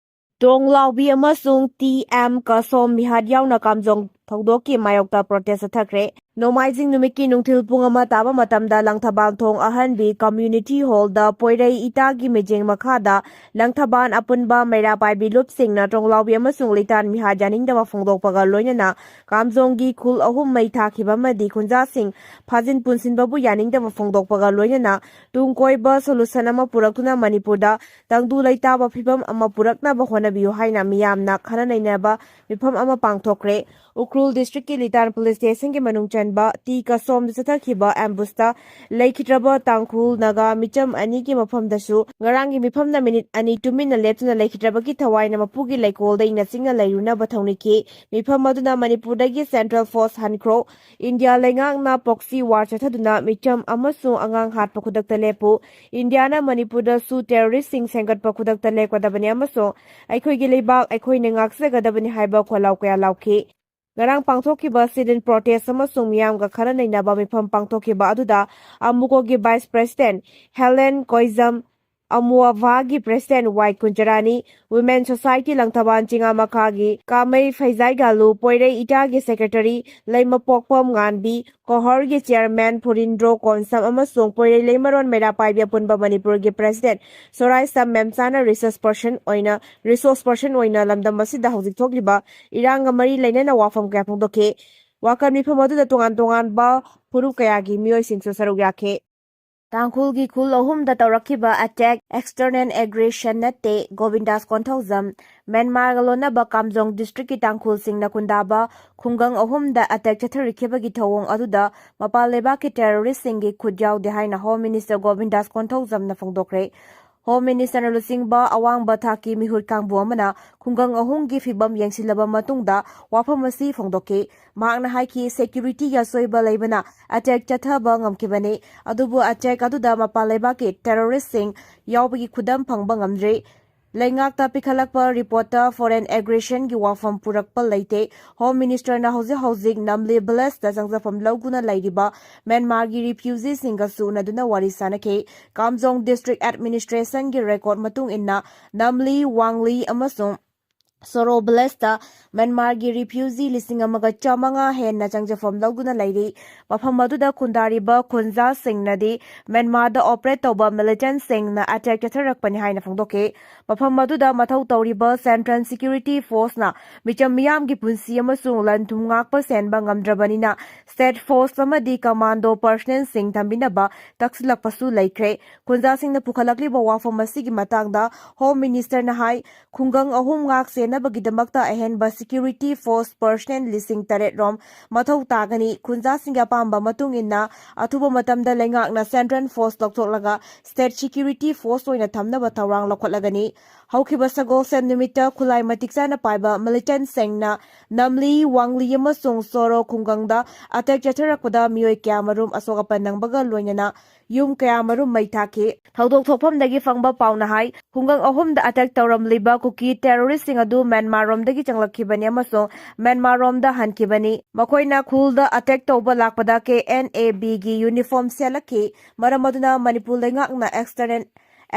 ꯇꯣꯡꯂꯥꯎꯕꯤ ꯑꯃꯁꯨꯡ ꯇꯤ ꯑꯦꯝ ꯀꯁꯣꯝ ꯃꯤꯍꯥꯠ ꯌꯥꯎꯅ ꯀꯥꯝꯖꯣꯡ ꯊꯧꯗꯣꯛꯀꯤ ꯃꯥꯌꯣꯛꯇ ꯄ꯭ꯔꯣꯇꯦꯁ ꯆꯠꯊꯈ꯭ꯔꯦ꯫ ꯅꯣꯡꯃꯥꯏꯖꯤꯡ ꯅꯨꯃꯤꯠꯀꯤ ꯅꯨꯡꯊꯤꯜ ꯄꯨꯡ ꯑꯃ ꯇꯥꯕ ꯃꯇꯝꯗ ꯂꯪꯊꯕꯥꯜ ꯊꯣꯡ ꯑꯍꯟꯕꯤ ꯀꯝꯃ꯭ꯌꯨꯅꯤꯇꯤ ꯍꯣꯜꯗ ꯄꯣꯏꯔꯩ ꯏꯇꯥꯒꯤ ꯃꯤꯠꯌꯦꯡ ꯃꯈꯥꯗ ꯂꯪꯊꯕꯥꯜ ꯑꯄꯨꯟꯕ ꯃꯩꯔꯥ ꯄꯥꯏꯕꯤ ꯂꯨꯞꯁꯤꯡꯅ ꯇ꯭ꯔꯣꯡꯂꯥꯎꯕꯤ ꯑꯃꯁꯨꯡ ꯂꯤꯇꯥꯟ ꯃꯤꯍꯥꯠ ꯌꯥꯅꯤꯡꯗꯕ ꯐꯣꯡꯗꯣꯛꯄꯒ ꯂꯣꯏꯅꯅ ꯀꯥꯝꯖꯣꯡꯒꯤ ꯈꯨꯜ ꯑꯍꯨꯝ ꯃꯩ ꯊꯥꯈꯤꯕ ꯑꯃꯗꯤ ꯈꯨꯟꯖꯥꯁꯤꯡ ꯐꯥꯖꯤꯟ ꯄꯨꯟꯁꯤꯟꯕꯕꯨ ꯌꯥꯅꯤꯡꯗꯕ ꯐꯣꯡꯗꯣꯛꯄꯒ ꯂꯣꯏꯅꯅ ꯇꯨꯡ ꯀꯣꯏꯕ ꯁꯣꯂꯨꯁꯟ ꯑꯃ ꯄꯨꯔꯛꯇꯨꯅ ꯃꯅꯤꯄꯨꯔꯗ ꯇꯪꯗꯨ ꯂꯩꯇꯥꯕ ꯐꯤꯕꯝ ꯑꯃ ꯄꯨꯔꯛꯅꯕ ꯍꯣꯠꯅꯕꯤꯌꯨ ꯍꯥꯏꯅ ꯃꯤꯌꯥꯝꯅ ꯈꯟꯅ ꯅꯩꯅꯕ ꯃꯤꯐꯝ ꯑꯃ ꯄꯥꯡꯊꯣꯛꯈ꯭ꯔꯦ꯫ ꯎꯈ꯭ꯔꯨꯜ ꯗꯤꯁꯇ꯭ꯔꯤꯛꯀꯤ ꯂꯤꯇꯥꯟ ꯄꯨꯂꯤꯁ ꯁ꯭ꯇꯦꯁꯟꯒꯤ ꯃꯅꯨꯡ ꯆꯟꯕ ꯇꯤ ꯀꯁꯣꯝꯗ ꯆꯠꯊꯈꯤꯕ ꯑꯦꯝꯕꯨꯁꯇ ꯂꯩꯈꯤꯗ꯭ꯔꯕ ꯇꯥꯡꯈꯨꯜ ꯅꯥꯒꯥ ꯃꯤꯆꯝ ꯑꯅꯤꯒꯤ ꯃꯐꯝꯗꯁꯨ ꯉꯔꯥꯡꯒꯤ ꯃꯤꯐꯝꯅ ꯃꯤꯅꯤꯠ ꯑꯅꯤ ꯇꯨꯃꯤꯟꯅ ꯂꯦꯞꯇꯨꯅ ꯂꯩꯈꯤꯗ꯭ꯔꯕꯒꯤ ꯊꯋꯥꯏꯅ ꯃꯄꯨꯒꯤ ꯂꯩꯀꯣꯜꯗ ꯏꯪꯅ ꯆꯤꯛꯅ ꯂꯩꯔꯨꯅꯕ ꯊꯧꯅꯤꯈꯤ꯫ ꯃꯤꯐꯝ ꯑꯗꯨꯅ ꯃꯅꯤꯄꯨꯔꯗꯒꯤ ꯁꯦꯟꯇ꯭ꯔꯦꯜ ꯐꯣꯔꯁ ꯍꯟꯈ꯭ꯔꯣ, ꯏꯟꯗꯤꯌꯥ ꯂꯩꯉꯥꯛꯅ ꯄꯣꯛꯁꯤ ꯋꯥꯔ ꯆꯠꯊꯗꯨꯅ ꯃꯤꯆꯝ ꯑꯃꯁꯨꯡ ꯑꯉꯥꯡ ꯍꯥꯠꯄ ꯈꯨꯗꯛꯇ ꯂꯦꯞꯄꯨ, ꯏꯟꯗꯤꯌꯥꯅ ꯃꯅꯤꯄꯨꯔꯗꯁꯨ ꯇꯦꯔꯣꯔꯤꯁ꯭ꯠꯁꯤꯡ ꯁꯦꯝꯒꯠꯄ ꯈꯨꯗꯛꯇ ꯂꯦꯞꯀꯗꯕꯅꯤ ꯑꯃꯁꯨꯡ ꯑꯩꯈꯣꯏꯒꯤ ꯂꯩꯕꯥꯛ ꯑꯩꯈꯣꯏꯅ ꯉꯥꯛꯆꯒꯗꯕꯅꯤ ꯍꯥꯏꯕ ꯈꯣꯜꯂꯥꯎ ꯀꯌꯥ ꯂꯥꯎꯈꯤ꯫ ꯉꯔꯥꯡ ꯄꯥꯡꯊꯣꯛꯈꯤꯕ sit-in protest ꯑꯃꯁꯨꯡ ꯃꯤꯌꯥꯝꯒ ꯈꯟꯅ ꯅꯩꯅꯕ ꯃꯤꯐꯝ ꯄꯥꯡꯊꯣꯛꯈꯤꯕ ꯑꯗꯨꯗ ꯑꯃꯨꯀꯣꯒꯤ vice president ꯍꯦꯂꯦꯟ ꯀꯣꯏꯖꯝ, ꯑꯃꯨꯑꯚꯥꯒꯤ president Y Kunjarani, Women Society Langthabal ꯆꯤꯉꯥꯃꯈꯥꯒꯤ ꯀꯥꯃꯩ ꯐꯩꯖꯥꯏꯒꯥꯂꯨ, ꯄꯣꯏꯔꯩ ꯏꯇꯥꯒꯤ secretary ꯂꯩꯃꯄꯣꯛꯄꯝ ꯉꯥꯟꯕꯤ, ꯀꯣꯍꯔꯒꯤ chairman ꯐꯨꯔꯤꯟꯗ꯭ꯔꯣ ꯀꯣꯟꯁꯝ ꯑꯃꯁꯨꯡ ꯄꯣꯏꯔꯩ ꯂꯩꯃꯔꯣꯟ ꯃꯩꯔꯥ ꯄꯥꯏꯕꯤ ꯑꯄꯨꯟꯕ ꯃꯅꯤꯄꯨꯔꯒꯤ president ꯁꯣꯔꯥꯏꯁꯝ ꯃꯦꯝꯆꯥꯅ resource person ꯑꯣꯏꯅ, resource person ꯑꯣꯏꯅ ꯂꯝꯗꯝ ꯑꯁꯤꯗ ꯍꯧꯖꯤꯛ ꯊꯣꯛꯂꯤꯕ ꯏꯔꯥꯡꯒ ꯃꯔꯤ ꯂꯩꯅꯅ ꯋꯥꯐꯝ ꯀꯌꯥ ꯐꯣꯡꯗꯣꯛꯈꯤ꯫ ꯋꯥꯀꯠ ꯃꯤꯐꯝ ꯑꯗꯨꯗ ꯇꯣꯉꯥꯟ ꯇꯣꯉꯥꯟꯕ ꯐꯨꯔꯨꯞ ꯀꯌꯥꯒꯤ ꯃꯤꯑꯣꯏꯁꯤꯡꯁꯨ ꯁꯔꯨꯛ ꯌꯥꯈꯤ꯫ ꯇꯥꯡꯈꯨꯜꯒꯤ ꯈꯨꯜ ꯑꯍꯨꯝꯗ ꯇꯧꯔꯛꯈꯤꯕ attack external aggression ꯅꯠꯇꯦ, ꯒꯣꯕꯤꯟꯗꯥꯁ ꯀꯣꯟꯊꯧꯖꯝ꯫ ꯃ꯭ꯌꯥꯟꯃꯥꯔꯒ ꯂꯣꯟꯅꯕ ꯀꯥꯝꯖꯣꯡ district ꯀꯤ ꯇꯥꯡꯈꯨꯜꯁꯤꯡꯅ ꯈꯨꯟꯗꯥꯕ ꯈꯨꯡꯒꯪ ꯑꯍꯨꯝꯗ attack ꯆꯠꯊꯔꯛꯈꯤꯕꯒꯤ ꯊꯧꯑꯣꯡ ꯑꯗꯨꯗ ꯃꯄꯥꯟ ꯂꯩꯕꯥꯛꯀꯤ terrorist ꯁꯤꯡꯒꯤ ꯈꯨꯠ ꯌꯥꯎꯗꯦ ꯍꯥꯏꯅ Home Minister ꯒꯣꯕꯤꯟꯗꯥꯁ ꯀꯣꯟꯊꯧꯖꯝꯅ ꯐꯣꯡꯗꯣꯛꯈ꯭ꯔꯦ꯫ Home Minister ꯅ ꯂꯨꯆꯤꯡꯕ ꯑꯋꯥꯡꯕ ꯊꯥꯛꯀꯤ ꯃꯤꯍꯨꯠ ꯀꯥꯡꯕꯨ ꯑꯃꯅ ꯈꯨꯡꯒꯪ ꯑꯍꯨꯝꯒꯤ ꯐꯤꯕꯝ ꯌꯦꯡꯁꯤꯜꯂꯕ ꯃꯇꯨꯡꯗ ꯋꯥꯐꯝ ꯑꯁꯤ ꯐꯣꯡꯗꯣꯛꯈꯤ꯫ ꯃꯍꯥꯛꯅ ꯍꯥꯏꯈꯤ, security ꯒꯤ ꯑꯁꯣꯏꯕ ꯂꯩꯕꯅ attack ꯆꯠꯊꯕ ꯉꯝꯈꯤꯕꯅꯤ, ꯑꯗꯨꯕꯨ attack ꯑꯗꯨꯗ ꯃꯄꯥꯟ ꯂꯩꯕꯥꯛꯀꯤ terrorist ꯁꯤꯡ ꯌꯥꯎꯕꯒꯤ ꯈꯨꯗꯝ ꯐꯪꯕ ꯉꯝꯗ꯭ꯔꯤ꯫ ꯂꯩꯉꯥꯛꯇ ꯄꯤꯈꯠꯂꯛꯄ report ꯇ foreign aggression ꯒꯤ ꯋꯥꯐꯝ ꯄꯨꯔꯛꯄ ꯂꯩꯇꯦ꯫ Home Minister ꯅ ꯍꯧꯖꯤꯛ ꯍꯧꯖꯤꯛ ꯅꯝꯂꯤ village ꯇ ꯆꯪꯖꯐꯝ ꯂꯧꯗꯨꯅ ꯂꯩꯔꯤꯕ ꯃ꯭ꯌꯥꯟꯃꯥꯔꯒꯤ refugee ꯁꯤꯡꯒꯁꯨ ꯎꯅꯗꯨꯅ ꯋꯥꯔꯤ ꯁꯥꯅꯈꯤ꯫ ꯀꯥꯝꯖꯣꯡ district administration ꯒꯤ record ꯃꯇꯨꯡ ꯏꯟꯅ ꯅꯝꯂꯤ, ꯋꯥꯡꯂꯤ ꯑꯃꯁꯨꯡ ꯁꯣꯔꯣ ꯚꯤꯂꯦꯖꯇ ꯃ꯭ꯌꯥꯟꯃꯥꯔꯒꯤ ꯔꯤꯐ꯭ꯌꯨꯖꯤ ꯂꯤꯁꯤꯡ ꯑꯃꯒ ꯆꯥꯃꯉꯥ ꯍꯦꯟꯅ ꯆꯪꯖꯐꯝ ꯂꯧꯗꯨꯅ ꯂꯩꯔꯤ꯫ ꯃꯐꯝ ꯑꯗꯨꯗ ꯈꯨꯟꯗꯥꯔꯤꯕ ꯈꯨꯟꯖꯥꯁꯤꯡꯅꯗꯤ ꯃ꯭ꯌꯥꯟꯃꯥꯔꯗ ꯑꯣꯄꯔꯦꯠ ꯇꯧꯕ ꯃꯤꯂꯤꯇꯦꯟꯠꯁꯤꯡꯅ ꯑꯦꯇꯦꯛ ꯆꯠꯊꯔꯛꯄꯅꯤ ꯍꯥꯏꯅ ꯐꯣꯡꯗꯣꯛꯈꯤ꯫ ꯃꯐꯝ ꯑꯗꯨꯗ ꯃꯊꯧ ꯇꯧꯔꯤꯕ ꯁꯦꯟꯇ꯭ꯔꯦꯜ ꯁꯦꯀ꯭ꯌꯨꯔꯤꯇꯤ ꯐꯣꯔꯁꯅ ꯃꯤꯆꯝ ꯃꯤꯌꯥꯝꯒꯤ ꯄꯨꯟꯁꯤ ꯑꯃꯁꯨꯡ ꯂꯟ ꯊꯨꯝ ꯉꯥꯛꯄ ꯁꯦꯟꯕ ꯉꯝꯗ꯭ꯔꯕꯅꯤꯅ ꯁ꯭ꯇꯦꯠ ꯐꯣꯔꯁ ꯑꯃꯗꯤ ꯀꯃꯥꯟꯗꯣ ꯄꯔꯁꯅꯦꯜꯁꯤꯡ ꯊꯝꯕꯤꯅꯕ ꯇꯛꯁꯤꯜꯂꯛꯄꯁꯨ ꯂꯩꯈ꯭ꯔꯦ꯫ ꯈꯨꯟꯖꯥꯁꯤꯡꯅ ꯄꯨꯈꯠꯂꯛꯂꯤꯕ ꯋꯥꯐꯝ ꯑꯁꯤꯒꯤ ꯃꯇꯥꯡꯗ ꯍꯣꯝ ꯃꯤꯅꯤꯁꯇꯔꯅ ꯍꯥꯏ, ꯈꯨꯡꯒꯪ ꯑꯍꯨꯝ ꯉꯥꯛ ꯁꯦꯟꯅꯕꯒꯤꯗꯃꯛꯇ ꯑꯍꯦꯟꯕ ꯁꯦꯀ꯭ꯌꯨꯔꯤꯇꯤ ꯐꯣꯔꯁ ꯄꯔꯁꯅꯦꯜ ꯂꯤꯁꯤꯡ ꯇꯔꯦꯠ ꯔꯣꯝ ꯃꯊꯧ ꯇꯥꯒꯅꯤ꯫ ꯈꯨꯟꯖꯥꯁꯤꯡꯒꯤ ꯑꯄꯥꯝꯕ ꯃꯇꯨꯡ ꯏꯟꯅ ꯑꯊꯨꯕ ꯃꯇꯝꯗ ꯂꯩꯉꯥꯛꯅ ꯁꯦꯟꯇ꯭ꯔꯦꯜ ꯐꯣꯔꯁ ꯂꯧꯊꯣꯛꯂꯒ ꯁ꯭ꯇꯦꯠ ꯁꯦꯀ꯭ꯌꯨꯔꯤꯇꯤ ꯐꯣꯔꯁ ꯑꯣꯏꯅ ꯊꯝꯅꯕ ꯊꯧꯔꯥꯡ ꯂꯧꯈꯠꯂꯒꯅꯤ꯫ ꯍꯧꯈꯤꯕ ꯁꯒꯣꯜꯁꯦꯟ ꯅꯨꯃꯤꯠꯇ ꯈꯨꯠꯂꯥꯏ ꯃꯇꯤꯛ ꯆꯥꯅ ꯄꯥꯏꯕ ꯃꯤꯂꯤꯇꯦꯟꯠꯁꯤꯡꯅ ꯅꯝꯂꯤ, ꯋꯥꯡꯂꯤ ꯑꯃꯁꯨꯡ ꯁꯣꯔꯣ ꯈꯨꯡꯒꯪꯗ ꯑꯦꯇꯦꯛ ꯆꯠꯊꯔꯛꯄꯗ ꯃꯤꯑꯣꯏ ꯀꯌꯥꯃꯔꯨꯝ ꯑꯁꯣꯛ ꯑꯄꯟ ꯅꯪꯕꯒ ꯂꯣꯏꯅꯅ ꯌꯨꯝ ꯀꯌꯥꯃꯔꯨꯝ ꯃꯩ ꯊꯥꯈꯤ꯫ ꯊꯧꯗꯣꯛ ꯊꯣꯛꯐꯝꯗꯒꯤ ꯐꯪꯕ ꯄꯥꯎꯅ ꯍꯥꯏ, ꯈꯨꯡꯒꯪ ꯑꯍꯨꯝꯗ ꯑꯦꯇꯦꯛ ꯇꯧꯔꯝꯂꯤꯕ ꯀꯨꯀꯤ ꯇꯦꯔꯣꯔꯤꯁ꯭ꯠꯁꯤꯡ ꯑꯗꯨ ꯃ꯭ꯌꯥꯟꯃꯥꯔꯔꯣꯝꯗꯒꯤ ꯆꯪꯂꯛꯈꯤꯕꯅꯤ ꯑꯃꯁꯨꯡ ꯃ꯭ꯌꯥꯟꯃꯥꯔꯔꯣꯝꯗ ꯍꯟꯈꯤꯕꯅꯤ꯫ ꯃꯈꯣꯏꯅ ꯈꯨꯜꯗ ꯑꯦꯇꯦꯛ ꯇꯧꯕ ꯂꯥꯛꯄꯗ ꯀꯦ ꯑꯦꯟ ꯑꯦ ꯕꯤꯒꯤ ꯌꯨꯅꯤꯐꯣꯔꯝ ꯁꯦꯠꯂꯛꯈꯤ꯫ ꯃꯔꯝ ꯑꯗꯨꯅ ꯃꯅꯤꯄꯨꯔ ꯂꯩꯉꯥꯛꯅ ꯑꯦꯛꯁꯇꯔꯅꯦꯜ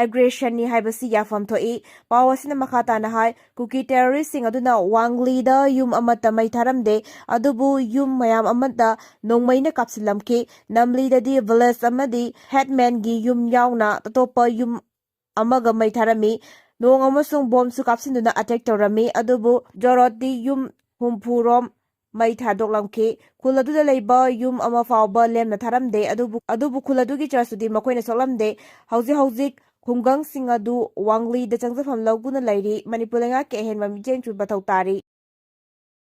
ꯑꯦꯒ꯭ꯔꯦꯁꯟꯅꯤ ꯍꯥꯏꯕꯁꯤ ꯌꯥꯐꯝ ꯊꯣꯛꯏ꯫ ꯄꯥꯎ ꯑꯁꯤꯅ ꯃꯈꯥ ꯇꯥꯅ ꯍꯥꯏ, ꯀꯨꯀꯤ ꯇꯦꯔꯣꯔꯤꯁ꯭ꯠꯁꯤꯡ ꯑꯗꯨꯅ ꯋꯥꯡꯂꯤꯗ ꯌꯨꯝ ꯑꯃꯠꯇ ꯃꯩ ꯊꯥꯔꯝꯗꯦ, ꯑꯗꯨꯕꯨ ꯌꯨꯝ ꯃꯌꯥꯝ ꯑꯃꯠꯇ ꯅꯣꯡꯃꯩꯅ ꯀꯥꯞꯁꯤꯜꯂꯝꯈꯤ꯫ ꯅꯝꯂꯤꯗꯗꯤ ꯚꯤꯂꯦꯖ ꯑꯃꯗꯤ ꯍꯦꯗꯃꯦꯟꯒꯤ ꯌꯨꯝ ꯌꯥꯎꯅ ꯑꯇꯣꯞꯄ ꯌꯨꯝ ꯑꯃꯒ ꯃꯩ ꯊꯥꯔꯝꯃꯤ꯫ ꯅꯣꯡ ꯑꯃꯁꯨꯡ ꯕꯣꯝꯁꯨ ꯀꯥꯞꯁꯤꯟꯗꯨꯅ ꯑꯦꯇꯦꯛ ꯇꯧꯔꯝꯃꯤ, ꯑꯗꯨꯕꯨ ꯖꯣꯔꯣꯠꯇꯤ ꯌꯨꯝ ꯍꯨꯝꯐꯨ ꯔꯣꯝ ꯃꯩ ꯊꯥꯗꯣꯛꯂꯝꯈꯤ꯫ ꯈꯨꯜ ꯑꯗꯨꯗ ꯂꯩꯕ ꯌꯨꯝ ꯑꯃ ꯐꯥꯎꯕ ꯂꯦꯝꯅ ꯊꯥꯔꯝꯗꯦ, ꯑꯗꯨꯕꯨ, ꯑꯗꯨꯕꯨ ꯈꯨꯜ ꯑꯗꯨꯒꯤ ꯆꯔꯆꯇꯨꯗꯤ ꯃꯈꯣꯏꯅ ꯁꯣꯛꯂꯝꯗꯦ꯫ ꯍꯧꯖꯤꯛ ꯍꯧꯖꯤꯛ ꯈꯨꯡꯒꯪꯁꯤꯡ ꯑꯗꯨ ꯋꯥꯡꯂꯤꯗ ꯆꯪꯖꯐꯝ ꯂꯧꯗꯨꯅ ꯂꯩꯔꯤ꯫ ꯃꯅꯤꯄꯨꯔ ꯂꯩꯉꯥꯛꯀꯤ ꯑꯍꯦꯟꯕ ꯃꯤꯠꯌꯦꯡꯁꯨ ꯃꯊꯧ ꯇꯥꯔꯤ꯫